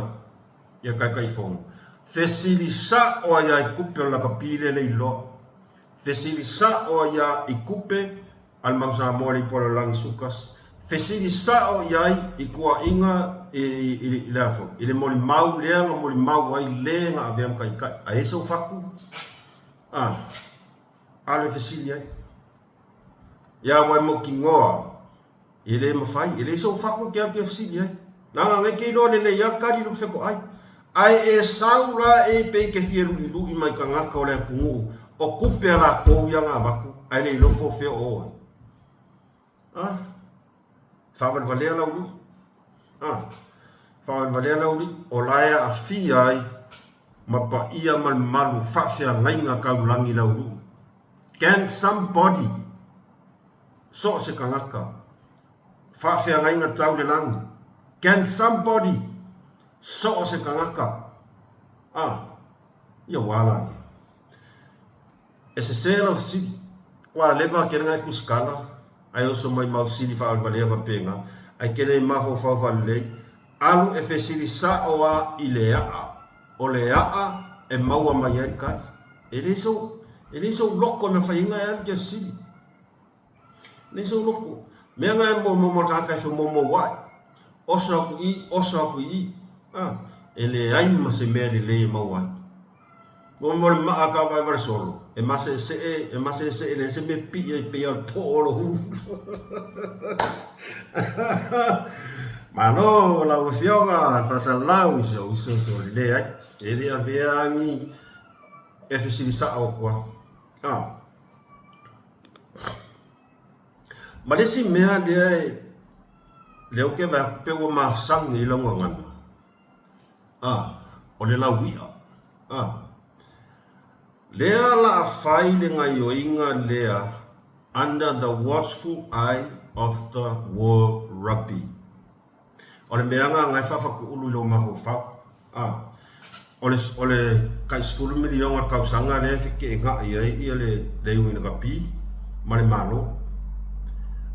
ia Taitaifono, fesili sao ai lava i tupe o le lakapi lea e le iloa. Fesili sao ai lava i tupe a le Manu Samoa le ipu a lalolagi Sukas, fesili sao i ai i tuuaiga i, i, i, le a foi, i le molimau lea na molimau ai le na avea ma taitai. A i ai sou fatu, a, alu e fesili ai. Ia ua e mautinoa, e le mafai, e leai sou fatu e te alu te fesili ai. Leaga nei te iloa lelei lava le tali lou fetoai. Ae e sau la e pei te fia luilui mai tagata o le atunuu o tupe a latou ia na avatu ae le iloa po o fea o o ai. A? Faavalevalea lau lui. A? Faavalevalea lau lui o la e aafia ai ma paia ma le mamalu o faafeagaiga taulagi lau lui. Can somebody so o se tagata faafeagaiga tau le lagi? Can somebody So o se tagata, a, ia ua ala ia. E sesē lau fesili, kua leva kele ngai kusikala, ai oso mai mau sili faavalevalea vapena, ai kele mafaufau faalelei, alu e fesili sa'o a i le a'a, o le a'a e maua mai ai le kali. E leai sou, e leai sou loko e mafai ai ona e alu ke fesili. Nei sou loko. Mea nga e mo mo tagata e whamomou ai. Oso aku i, oso aku i. Ah, e leai ma se mea lelei e mau ai. Mo mo le maa ka vai vale solo. E mase se e, e mase se e le se me pi e pe al po o lo hu. Malo lau afioga, fasalau iso iso so le ai. E le avea angi e fesili sa'o aku au. Ah. Ma le isi mea lea e lea ou te vaai atu pei ua masani ai lau gagana, a, o le laui'a, a. Lea la a fai le gaioiga lea under the watchful eye of the World Rugby. O le mea lena na e faafatuulu i lou mafaufau. A, o le, o le tai 10 miliona le tausaga lea e feteenai ai ia le, le iuina kapi ma le Malo.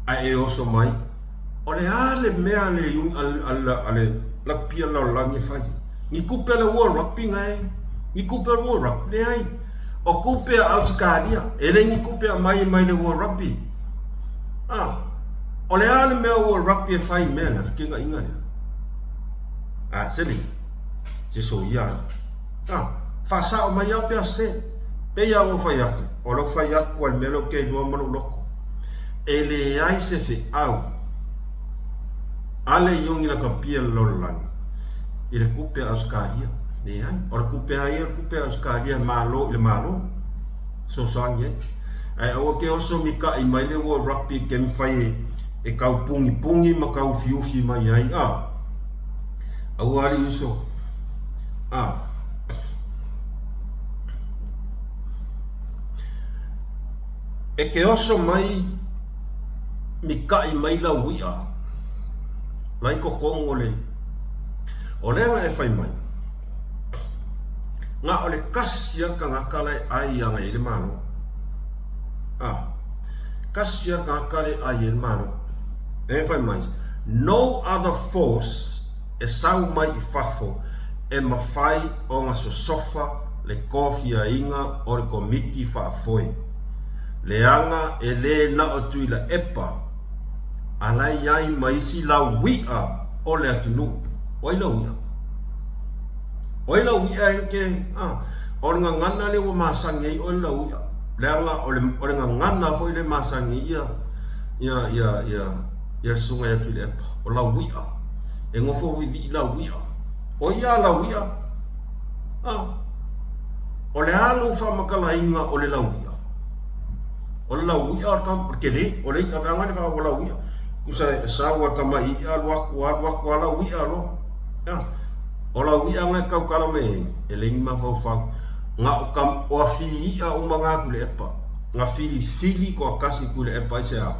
Ae e oso mai, o le a le mea a le, a, a, a le rugby a le lalolagi e fai? Ni tupe a le World Rugby na e, ni tupe a le World Rugby, leai. O tupe a Ausikalia, e le ni tupe a mai mai le World Rugby. A, O le a le mea ua rugby e fai i mea lea, fekegaʻiga lea? A, se lei, se soia ai. A, faasao mai a pea se. Pei lava ua fai atu, o lou fai atu a le mea lea ou te iloa ma lou loto, e leai se feau a le Iuni Lakapia i le lalolagi i le tupe a Ausetalia. Leai. O le tupe lava ia o le tupe a Ausetalia e malo i le Malo, fesoasoani ai. Ae aua te oso mita'i mai le World Rugby e te mafai e tau pugipugī ma tau ufiufi mai ai, a. Aua alii uso. A. E te oso mai mikaʻi mai lau iʻa la i totonu o le O lea na e fai mai, na o le kasi a tagata la e ʻai ana i le Malo. A, kasi a tagata la e ʻai ai le Malo. E fai mai, no other force e sau mai i fafo e mafai ona sosofa le kofiaiga o le Komiti Faafoe, leaga e le na o Tuilaepa a la e i ai ma isi laui'a o le atunuu. O ai laui'a? O ai laui'a e ke, a, o le gagana lea ua masani ai oe le laui'a, leaga o le, o le gagana foi lea e masani ai ia, ia, ia, ia, ia susuga ia Tuilaepa, o laui'a. E nofo viivii laui'a. O ia laui'a? A, o le a lou faamatalaina o le laui'a? O le laui'a o le tama, o le tele, o le i'a feaga le wha laui'a. Kusa e sau a tama i'a alu atu, alu atu a laui'a loa. A, o laui'a ngai kaukala me e le ni mafaufau. Nga o ka, o a fili i'a uma ngā Tuilaepa. Nga filifili ko a kasi Tuilaepa i se a.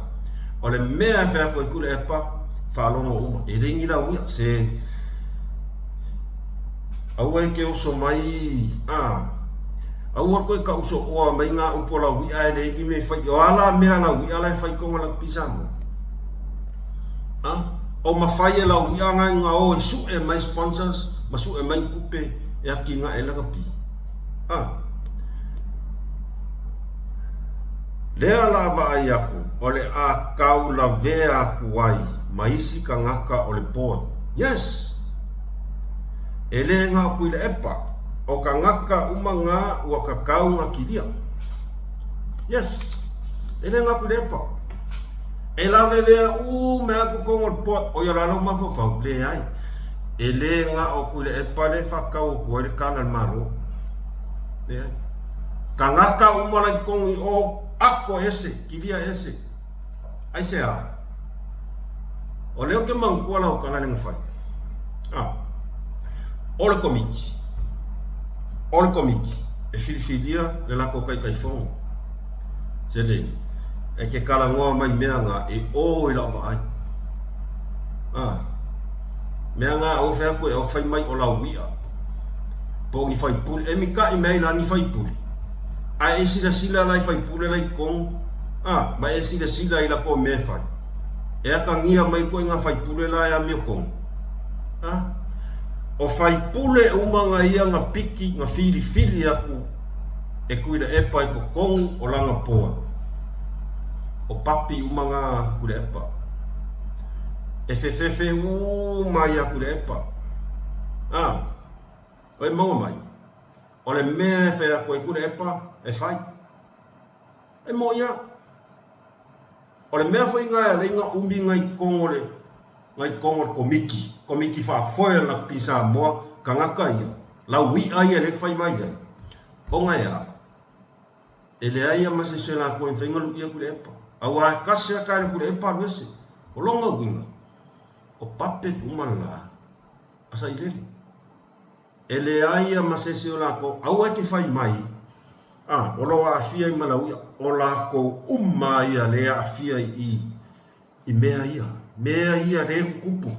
O le mea e whea koe Tuilaepa, whaalogo uma. E le ni laui'a, se Aua e ke oso mai, a, aua koe ka uso oa mai ngā upu o laui'a e le ni me whai, o ala mea laui'a la e whai konga la pisa mo. A, o mawhai e laui'a ngai ngā o e su'e mai sponsors, ma su'e mai kupe e aki ngā e lakapi. A, lea la vaai aku, o le a kau lavea aku ai ma isi kangaka o le board. Yes! E le nga o Tuilaepa, o kangaka uma nga ua kakau nga kilia. Yes! E le nga o Tuilaepa. E lavevea uma aku kongo le board, o ia la lou mafaufau, leai. E le nga o Tuilaepa le whakau o kua i le kana le malo. Leai. Kangaka uma lai kongi o ako ese, kilia ese. Aisea? O lea ou te manatua lau tala lea na fai. Ah. O le komiti. O le komiti e filifilia le latou taitaifono. Se le, e te talanoa mai mea na e o i lau vaai. Ah. Mea na o fai atu e o fai mai o lau i'a. Po o ni faipule. E mita'i mea i la ni faipule. Ae e silasila la i faipule la i totonu. A, ma e silasila i latou mea e fai. E akagia mai koe i ngā faipule la e amiotonu. A, o faipule uma nga ia nga piki nga filifili aku e Tuilaepa i totonu o lana board. O papi uma nga Tuilaepa. E fefefe uma ia Tuilaepa. A, o e maua mai, o le mea e fai atu ai Tuilaepa, e fai. E moʻi a. O le mea foi nga e alai nga umi ngai kongo le ngai kongo le komiti, komiti faafoe a le Rugby Samoa, kangaka ia, lau i'a ia lea fai mai ai. O nga ea, e leai a ma se se lakou e mafai nga luʻi aku i le epa. Aua e kasi a ka le ku le epa alu ese. O longa uiga, o puppet uma la a sailele. E leai a ma se se o lakou, aua e te fai mai, A, o lo o aafia i Malauia, o lakou uma ia le aafia i, i mea ia, mea ia le kukupu,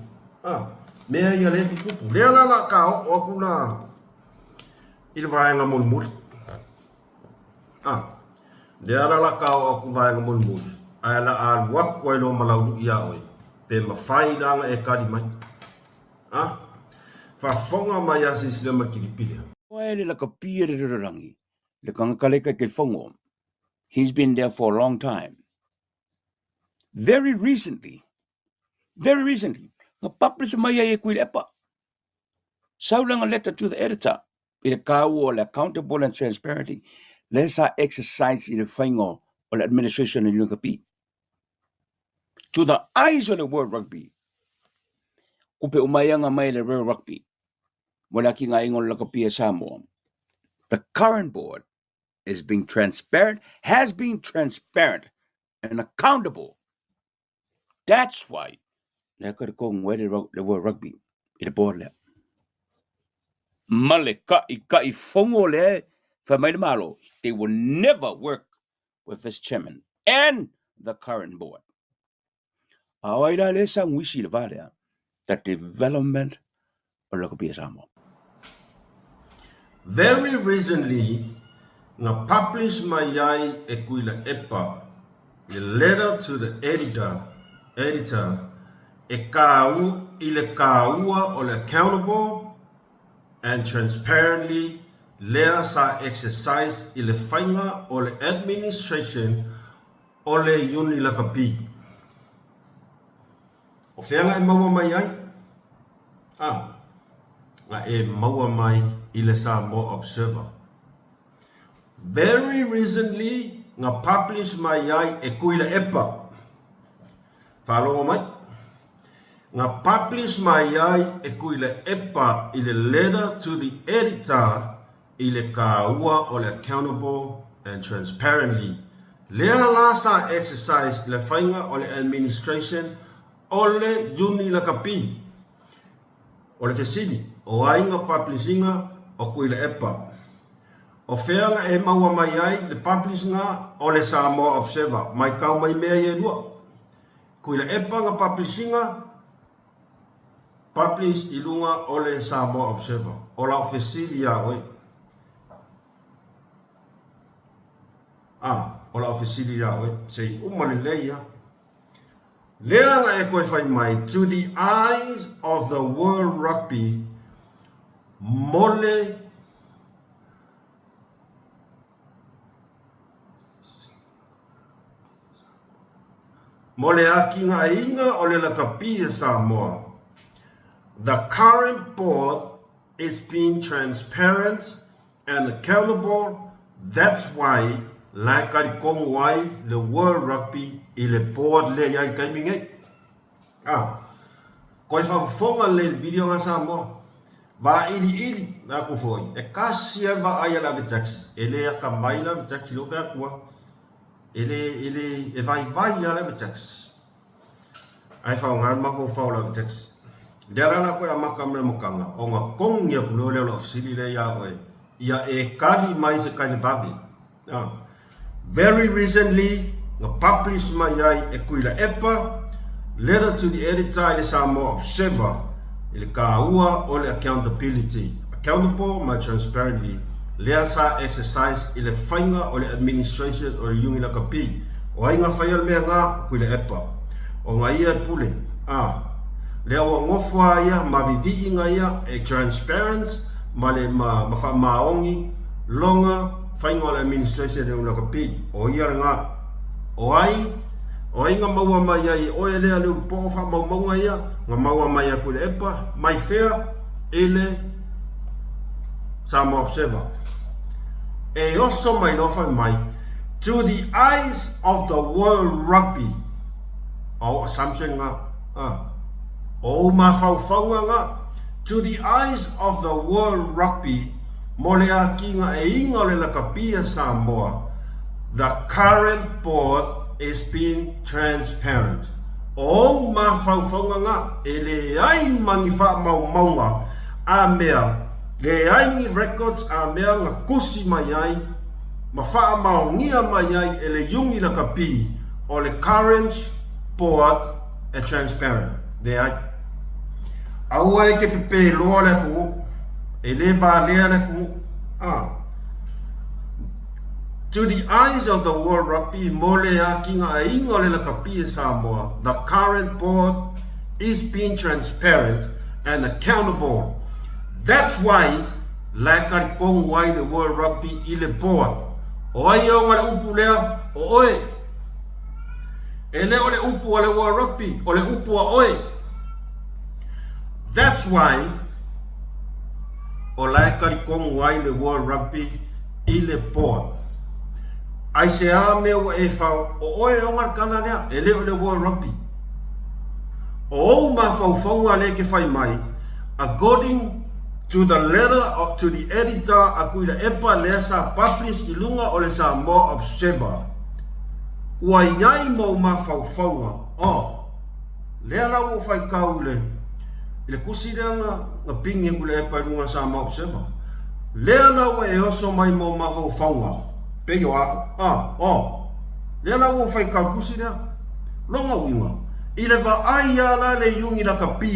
a, mea ia le kukupu. Lea la la ka oo aku la i le vaega mulimuli. A, lea la la ka oo aku vaega mulimuli, ae la alu aku ai loa ma Lauluʻi iā ʻoe, pe mafai la ona e kali mai. A, faafofoga mai a silasila ma Kilipile. Oe le lakapi e le lalolagi, le kangaka le taitaifono. He's been there for a long time. Very recently, very recently, na publish mai ai e Tuilaepa. Sau lana letter to the editor i le kāua o le accountable and transparency. Lea sa exercise i le faiga o le administration a le Lakapi. To the eyes of the World Rugby, kupe uma ia nga mai le World Rugby mo le akiga o le lakapi a Samoa. The current board is being transparent, has been transparent and accountable. That's why lea ka ko ngwe le World Rugby i le board lea. Ma le kai kai fongo le fa mai le malo, they will never work with this chairman and the current board. A o ai la le sa nguisi le va lea, the development o le rugby a Samoa. Very recently, na publish mai ai e Tuilaepa le letter to the editor, editor e kāu, i le kāua o le accountable and transparently lea sa exercise i le faiga o le administration o le Unilakapi. O fea nga e maua mai ai? Ah, nga e maua mai i le Samoa Observer. Very recently nga publish mai ai e Tuilaepa. Faalogo mai. Nga publish mai ai e Tuilaepa i le letter to the editor i le kāua o le accountable and transparently lea la sa exercise i le faiga o le administration o le Unilakapi. O le fesili, o ai nga publishinga o Tuilaepa? O fea nga e maua mai ai le publishinga o le Samoa Observer? Mai kau mai mea ia e lua. Tuilaepa nga publishinga, publish i luga o le Samoa Observer. O lau fesili iā oe. Ah, o lau fesili iā oe, se i uma lelei ia. Lea na e koe fai mai, to the eyes of the World Rugby, mo le Mo le akiga o le lakapi e Samoa, the current board is being transparent and accountable, that's why la e kalikomu ai le World Rugby i le board lea i ai taimi nei. Ah, koe whafofoga le video nga Samoa. Va ili ili, na ku foi. E kasi ai va ai a le ave taxi. E le aka mai le ave taxi lo fea kua. E le, e le, e vai vai a le ave taxi. Ai whaonga le mafaufau o le ave taxi. Lea la la koe a maka me makanga, o nga kongi aku leo leo lau fesili lea ia oe, ia e kali mai se kali vave. Ah. Very recently, na publish mai ai e Tuilaepa, letter to the editor i le Samoa Observer, i le kāua o le accountability, accountable ma transparently, lea sa exercise i le faiga o le administration o le Iungi Lakapi. O ai nga whaia le mea ngā, o Tuilaepa. O nga ia e pule. Ah. Lea ua ngofo a ia, ma vivii nga ia, e transparent, ma le ma, ma whaamaongi, longa, Whainga o le administration e una ka pi, o ia le ngā. O ai, o ai nga maua mai ai e oe lea le uru poo whaamaumaunga ia, nga maua mai aku i le epa, mai whea, i le Samoa Observer. E oso mai loa whai mai, to the eyes of the world rugby. O assumption nga, ah. O mawhauwhaunga nga, to the eyes of the world rugby, Mo le ākinga e inga o le lakapi a Samoa, the current board is being transparent. O ou māwhauwhaunga ngā, e leai ma ni whaamaumaunga a mea, leai ni records a mea nga kusi mai ai, ma whaamaongia mai ai e le iungi lakapi o le current board e transparent. Leai. Aua e te pepe loa le atunuu. E le valea le atunuu. Ah. To the eyes of the World Rugby, mo le ākinga a inga o le lakapi e Samoa, the current board is being transparent and accountable. That's why la e karikongu ai le World Rugby i le board. O ai o nga le upu lea, o oe. E le o le upu a le World Rugby, o le upu a oe. That's why o la e karikongu ai le World Rugby i le board. Aisea mea ua e fao, o oe e oga le tala lea, e le o le World Rugby. O ou mafaufauga lea e te fai mai, according to the letter of, to the editor a Tuilaepa lea sa publish i luga o le Samoa Observer, ua i ai ma ou mafaufauga, oh, lea la ua ou faitau i le, i le tusi lea na, na pini e Tuilaepa i luga o le Samoa Observer. Lea la ua e oso mai ma ou mafaufauga, pei o a'u, a, o, lea la ua ou faitau i le tusi lea. Lona uiga, i le vaai lava la le Iuni Lakapi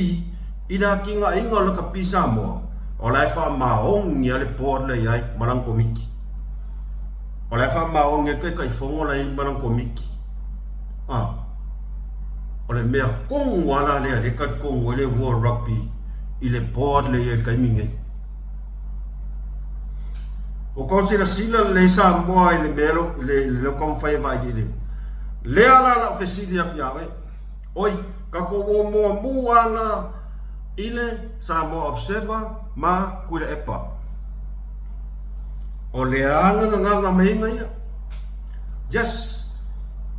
i le atinaeina o le Lakapi Samoa, o la e faamaoni lava le board la i ai ma lana komiti. O la e faamaoni ai le Taitaifono la i ai ma lana komiti. A, o le mea tonu lava la lea lea e talitonu ai le World Rugby i le board la i ai i le taimi nei. Ua tou silasila lelei Samoa i le mea i le taumafai e vailiili. Lea la lau fesili atu ia oe. Oi, tatou o muamu lava la i le Samoa Observer ma Tuilaepa. O le a gagagaga meiga ia. Yes,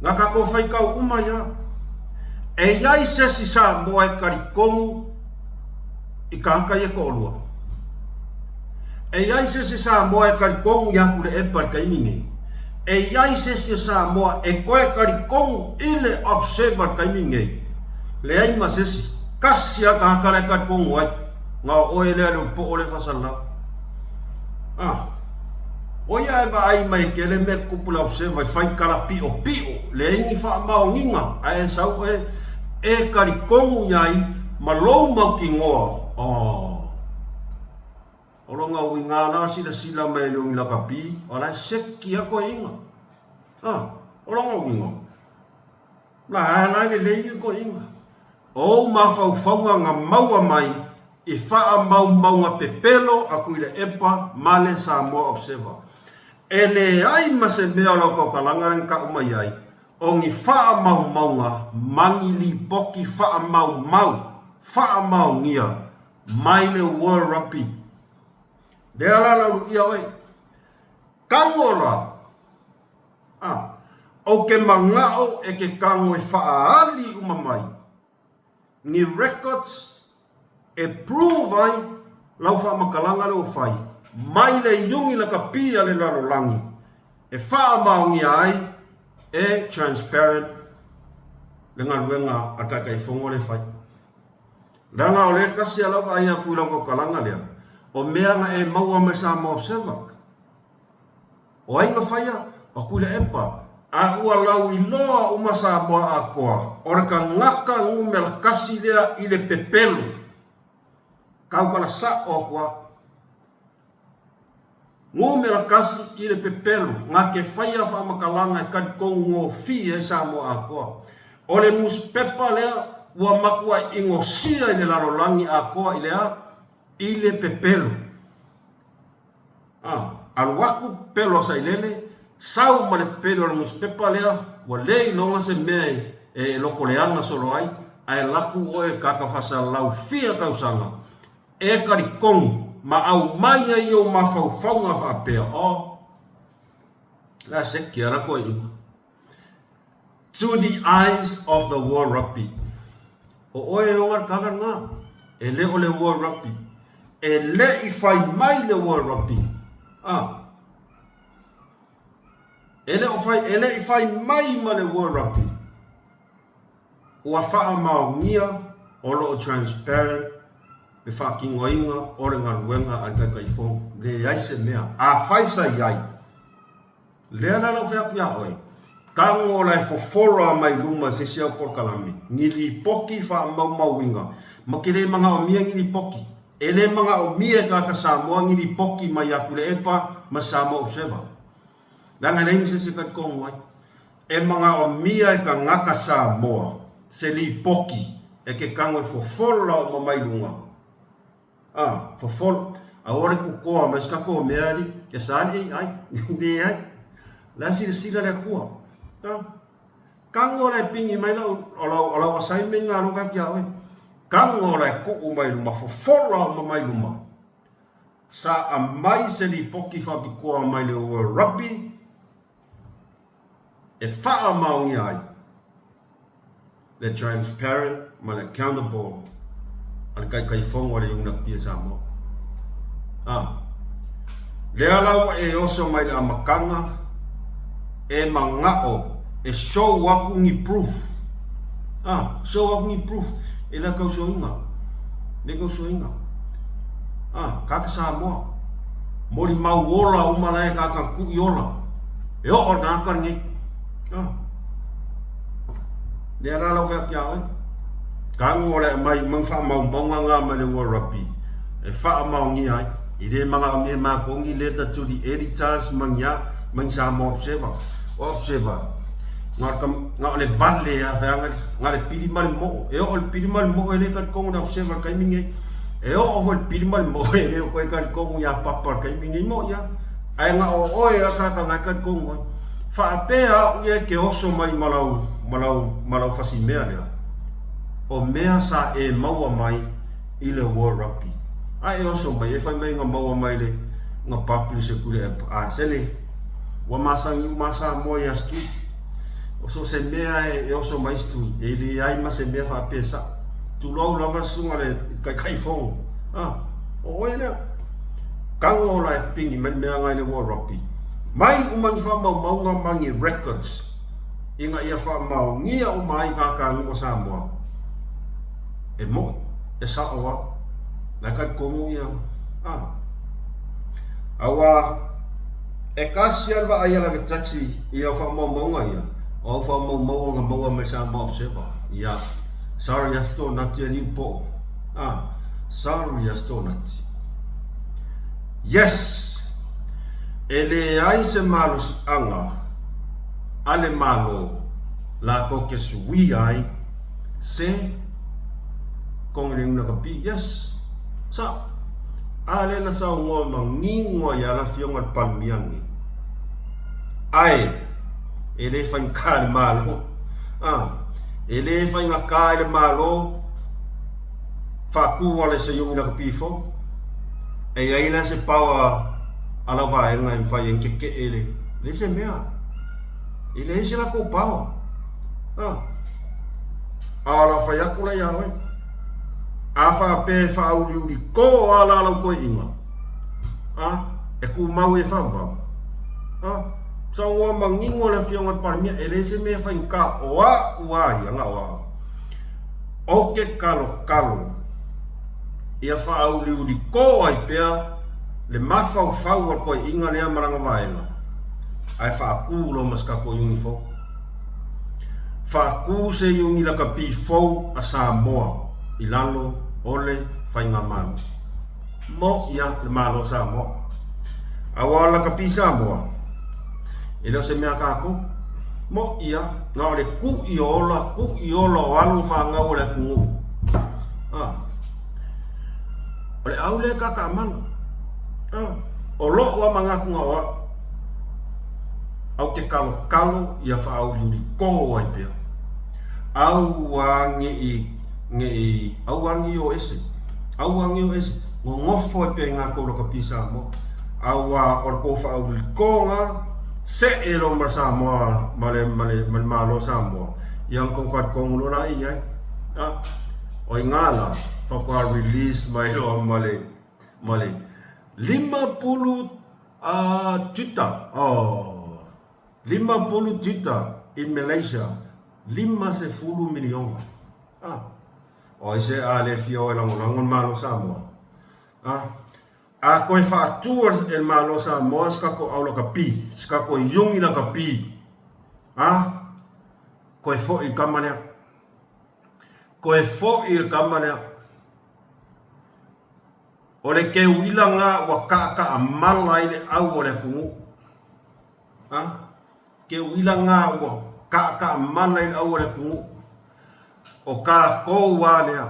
na tatou faitau uma ia. E i ai se isi Samoa e talitonu i tagata ia toalua. E i ai se isi Samoa e talitonu iā Tuilaepa i le taimi nei. E i ai se isi o Samoa e toe talitonu i le Observer i le taimi nei. Leai ma se isi. Tasi lava le tagata la e talitonu ai, na o oe lea le upoo lea faasalalau. Ah. O ia e vaai mai e tele mea tupu le Observer i fai tala piopio, leai ni faamaoniga, ae e sau oe e talitonu i ai ma lou mautinoa. Oh. O lona uiga la silasila mai e le Uni Lakapi, o la e seki a toeaiina. A, o lona uiga, la e la e lelei ia toeaiina. O ou mafaufauga na maua mai i faamaumauga pepelo a Tuilaepa ma le Samoa Observer. E leai ma se mea o lau tautalaga lea na tau mai ai, o ni faamaumauga ma ni lipoti faamaumau faamaonia mai le World Rugby. Lea la lau luia oe. Kago la. A, ou te manao e ke kago e faaali uma mai ni records e prove ai lau faamatalaga lea ua fai mai le Iuni lakapi a le lalolagi e faamaonia ai e transparent le galuega a le Taitaifono lea e fai. Leaga o lea tasi a lau vaai atu i lau tautalaga lea, o mea na e maua mai Samoa Observer. O ai na faia? O Tuilaepa. A ua lauiloa uma Samoa atoa, o le tagata numera tasi lea i le pepelo. Tautala sa'o atu a. Numera tasi i le pepelo, na te faia faamatalaga e talitonu gofie ai Samoa atoa. O le nuspepa lea ua matuai inosia i le lalolagi atoa i le a? I le pepelo. A, alu atu pepelo a Sailele, sau ma le pepelo o le nuspepa lea, ua le iloga se mea e lotoleaga solo ai, ae alu atu oe kaka faasalalau fia tausaga, E talitonu ma aumai ai ou mafaufauga faapea, Oh, la seki a la koe To the eyes of the World Rugby. O oe e oga le tala lena, e le o le World Rugby. E le i fai mai le World Rugby. Ah. E le o fai, e le i fai mai ma le World Rugby. Ua faamaonia o lo o transparent le faatinoina o le galuega a le Taitaifono. Leai se mea. Afai sa i ai, lea la lau fai atu iā oe, tago la e fofola mai luma i se isi au polokalame, ni lipoti faamaumauina, ma te le manaomia ni lipoti. E le manaomia e tagata Samoa ni lipoti mai ia Tuilaepa ma Samoa Observer. Leaga e leai ma se isi e talitonu ai. E manaomia e tagata Samoa se lipoti e ke kago e fofola uma mai luga. A, fofola. Aua le kokoa mai se tatou mea alii, ia sa le AI. Leai. La e silasila le Atua. A, kago la e pigi mai lau, o lau, o lau assignment na alofa atu ia oe. Kago la e tuu mai luma, fofola uma mai luma. Sa aumai se lipoti faapitoa mai le World Rugby. e faamaonia ai le transparent ma le accountable a le Taitaifono a le Iuni Lakapi a Samoa. A, lea la ua e oso mai le amataga e manao e show aku ni proof. A, show aku ni proof e le tausoina. Le tausoina. A, kaka Samoa. Molimau ola uma la e kaka ku'i ola. E oo le tagata lenei. A. Lea la lau fai atu ia oe. Tago o le aumai uma ni faamaumauga na mai le World Rugby e faamaonia ai. E le manaomia e matou ni letter to the editors ma ni a, ma ni Samoa Observer. O Observer, na o na o le vale a feaga, na le pili ma le moo. E oo le pili ma le moo e le talitonu le Observer i le taimi nei. E oo foi le pili ma le moo e le o toe talitonu ia Papa i le taimi nei. Moʻi lava. Ae na o oe a tagata na e talitonu ai. Faapea au ia e te oso mai ma lau, ma lau, ma lau fasimea lea, o mea sa e maua mai i le World Rugby. A e oso mai, e fai mai na maua mai le, na publish aku i le app. A, sele, ua masani uma Samoa ia Stu. O so se mea e, e oso mai Stu, e leai ma se mea faapea sa'o. Tulou lava le susuga le Taitaifono. A, o oe lea. Tago la e pigi mai le mea na i le World Rugby. Mai uma ni faamaumauga ma ni records ina ia faamaonia uma ai tagata nuu o Samoa. E moʻi, e sao lava. La e talitonu ia, a. Aua e tasi lava le vaai a le ave taxi i au faamaumauga ia, o au faamaumauga na maua mai Samoa Observer. Ia, sorry Asto nati a liu poʻo. A, sorry Asto nati. Yes! E leai se malosiaga a le Malo latou ke suia ai se Kongelenguna ka pi. Yes! Sa. A lea na saunoa manino ai a le Afioga i le Palemia nei. Ae, e le faigata i le Malo. A, e le faigata i le Malo faatu a le Seiuni Lakapi fou. E i ai la se power a lau vaega e mafai ai ona kekeʻe le, leai se mea. E leai se latou power. A, a o le a fai atu la ia oe. A faapea e faauliuli ko a la lau toeʻiga, a, e tumau e faavavau. A, saunoa manino le Afioga i le Palemia, e leai se mea e faigata o a'u a ia, na o a'u. Ou te kalokalo ia faauliulikō ai pea le mafaufau o le toeʻiga lea ma lana vaega, ae faatū loa ma se tatou iuni fou. Faatū se iuni lakapi fou a Samoa i lalo o le Faigamalo. Moʻi a le Malo o Samoa. Aua o le lakapi Samoa, e le o se mea a kākou. Moʻi a, na o le kuʻi o ola, kuʻi ola o alo fanau o le atunuu. A. O le au lea e kākāmala. A. O loʻu a manatu na o aʻu. Au te kalokalo ia whaauliuli kō ai pea. Aua ngeʻi Ngeʻi aua o ese, aua o ese, nonofo ai pea i ngā kou lakapi Samoa. Aua o le kou whaaulikōga, seʻe lo ma Samoa, ma le, ma le, ma le Malo Samoa, ia na kou talikongu loa la i ai. A, o i ngā la, whakoa release mai loa ma le, ma le 50 a tuta, oh, 50 tuta in Malaysia, 50 miliona. A, o ai se a le fia o e lagolago le Malo Samoa? A, a koe faatua e le Malo Samoa se kako au lakapi, se kako iungi lakapi. A, koe foʻi i le kama lea. Koe foʻi i le kama lea. O le keuila nga ua kaakaamala ai le au o le atunuu. A, Ke uila ngā ua kaʻakaʻamala i le ʻau o le atunuu, ʻo kākou a lea,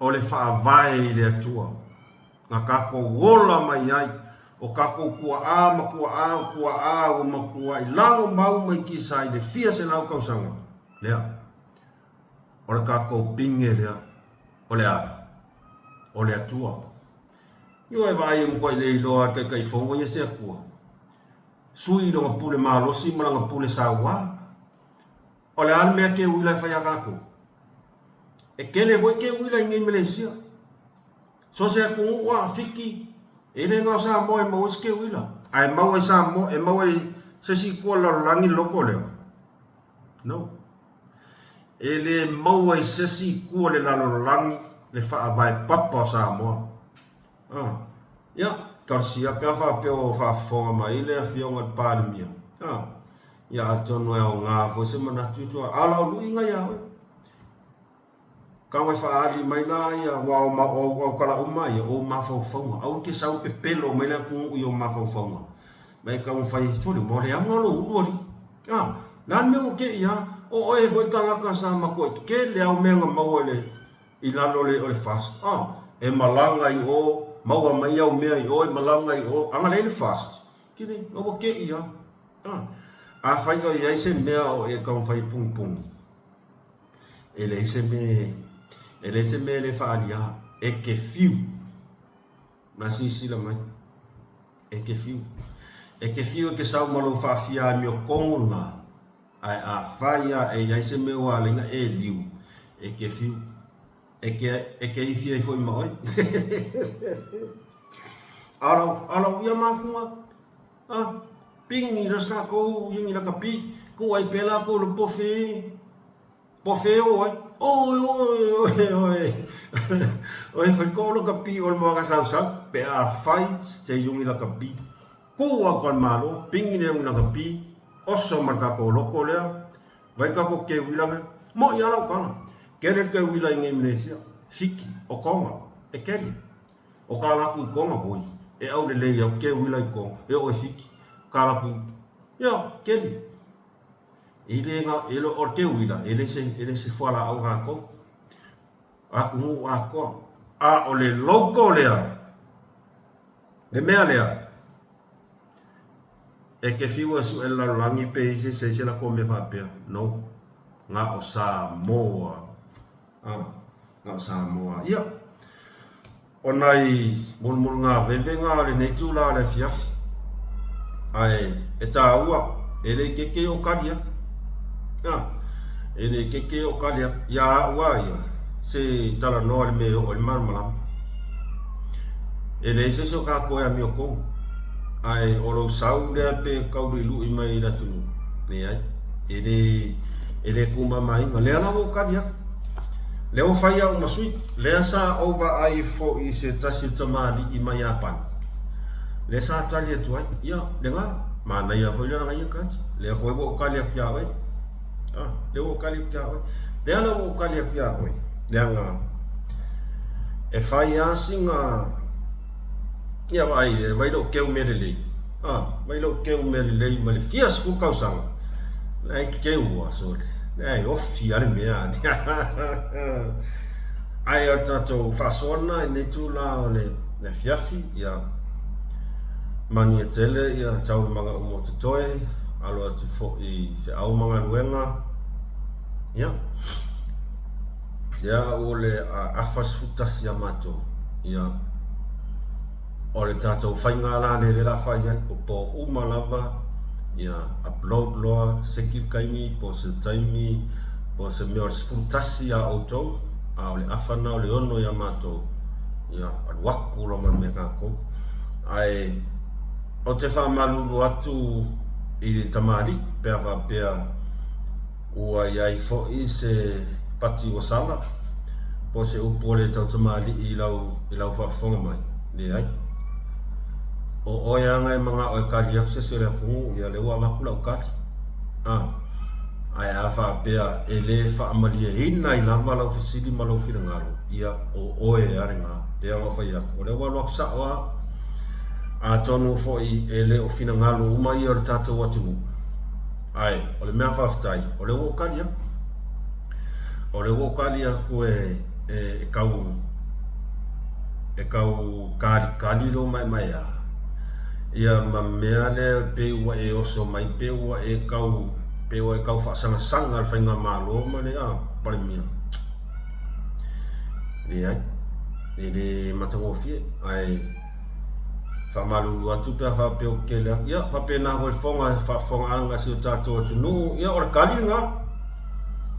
ʻo le faavae i le Atua, na kākou ola mai ai, ʻo kākou kuaʻā ma kuaʻā o kuaʻā ua makuaʻi lago mau mai kisa i le fia selau kausaga lea, ʻo le kākou pine lea, ʻo le a? ʻO le Atua. Ioe vaai e makuaʻi le iloa a le Taitaifono ia se Atua. Sui i lona pule malosi ma lana pule sauā. O le a le mea ke uila e fai a kākou? E kele foi ke uila i nei Melesia. So se atunuu a Fiti, e le na o Samoa e maua ai se ke uila. A e maua i Samoa, e maua i se isi itu o le lalolagi le loko lea. No. E le maua i se isi itu o le lalolagi le faavae papa o Samoa. Ah, ia, talosia pe a faapea ua faafofoga mai le Afioga i le Palemia. Ah, ia atonu e aoga foi se manatu i tua. A o lau luiga ia oe. Kau e faaali mai la ia, aua o o au tala uma ia, o ou mafaufauga. Aua e te sau pepelo mai le atunuu i ou mafaufauga. Ma e taumafai, sole, ua leaga lou ulu alii. A, le a le mea ua te i a? O oe foi tagata sa matuai tele au mea na maua i le, i lalo o le, o le fast. A, e malaga i o, maua mai au mea i o, e malaga i o, a na leai le fast, kini, na ua te i a. A, afai o i ai se mea o e taumafai e punipuni, E leai se mea, e leai se mea e le faaalia. E te fiu. Na silasila mai. E te fiu. E te fiu e te sau ma lou faafia amiotonu lena. Ae afai lava e i ai se mea ua ala ai ona e liu, e te fiu. E te, e te ifi ai foi ma oe. A o lau, a o lau ia makuga, ah, ping i las kākou i ngi laka pi, ku ai pēlā kou le pofe, pofe o ai, oi, oi, oi, oi, oi, fai ko laka pi o le moaka sau sau, pe a fai se yungi laka pi. Ku au ka malo, pingi le yungi laka pi, oso ma le kākou loko lea, vai kākou ke uila me, mo i ala o kala. Kele le ke uila i ngi Malaysia, Fiki, o Konga, e kele. O ka laku i Konga, oi, e aulelei au ke uila i Konga, e oo i Fiki, ka laku, ia, keli. E le ga, e le, o le ke uila, e le se, e le se fualaau a kākou. Atunuu atoa. A o le loko lea, le mea lea, e te fiu e suʻe le lalolagi pe i se se se lakou mea faapea. No. Ga o Samoa. Ah, ga o Samoa. Ia, o nai mulumulugaveve ga o lenei itula o le afiafi. Ae, e tāua, e le ikeike o kali aku. Ah, e le ikeike o kali aku. Ia a'u a ia, se talanoa le mea e oo ai le malamalama. E leai se isi o kākou e amio kou. Ae o lou sau lea pe kauluʻiluʻi mai i le atunuu, leai, e le, e le kūmāmāina. Lea la ua ou kali aku. Lea ua fai au ma sui. Lea sa ou vaai foi i se tasi o tamalii mai Iapani. Lea sa tali atu ai, ia, lena, manaia foi le lana ia kali. Lea foi ua ou kali atu iā oe. Ah, lea ua ou kali atu iā oe. Lea la ua ou kali atu iā oe, leaga e fai lava sina Ia vaai, e vai lou keu mea lelei. Ah, vai lou keu mea lelei ma le fia sefulu tausaga. Leai keu a sole. Leai ofi a le mea. Ae o le tatou faasoa lena i lenei itula o le afiafi, ia manuia tele ia taualumaga uma o totoe, alo atu foi i feau ma galuega. Ia, lea ua le afa 11 ia matou, ia, o le tatou faiga la lea lea la fai ai, o po uma lava, ia, upload loa, seki le taimi, po o se taimi, po o se mea o le 11 ia outou, a o le afa lena o le 6 ia matou, ia, alu atu loa ma le mea tatou. Ae, ou te faamalulu atu i le tamalii, pe a faapea, Ua i ai foi se pati ua sala, po o se upu ua le tautamalii i lau, i lau faafofoga mai? Leai. O oe lava e manao e kali atu se isi o le atunuu, ia lea ua avatu lau kali. A, ae a faapea e le faamalieina ai lava lau fesili ma lou finagalo, ia o oe lava lena. Lea ua fai atu, o lea ua alu atu sao lava. Atonu foi e le o finagalo uma ia o le tatou atunuu. Ae, o le mea faafetai, o lea ua ou kali atu. O lea ua ou kali atu e, e, e kau, e kau kalikali lou maemaea. Ia ma mea lea pei ua e oso mai, pei ua e kau, pei ua e kau faasangasaga le faigamalo ma le, a, Palemia. Leai, e le matagofie, ae. Faamalulu atu pe a faapea ua tele atu. Ia, faapena foi le fofoga, faafofogaaga a si o tatou atunuu. Ia, o le tali lena.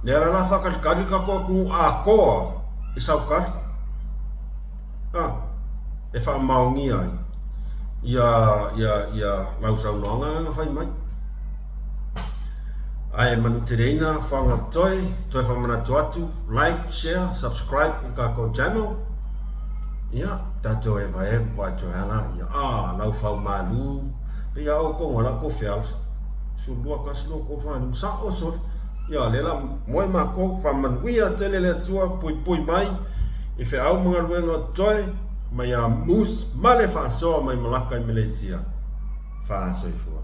Lea la la faatalitali le tatou atunuu atoa i sau tali. A, e faamaonia ai ia, ia, ia lau saunoaga lea na fai mai. Ae manuteleina Whanga Toi, toe faamanatu atu, like, share, subscribe i le tatou channel. Ia, tatou evaevu vae toe ala, ia, ah, lau fau malu, pei a outou na la outou feala. 12, 1, 2, 3, 4, 5, sa'o sole. Ia, lea la moe matou, faamanuia tele le Atua, puipui mai i feau ma galuega o totoe, mai ia Moose ma le faasoa mai Malaka i Malaysia. Faasoifua.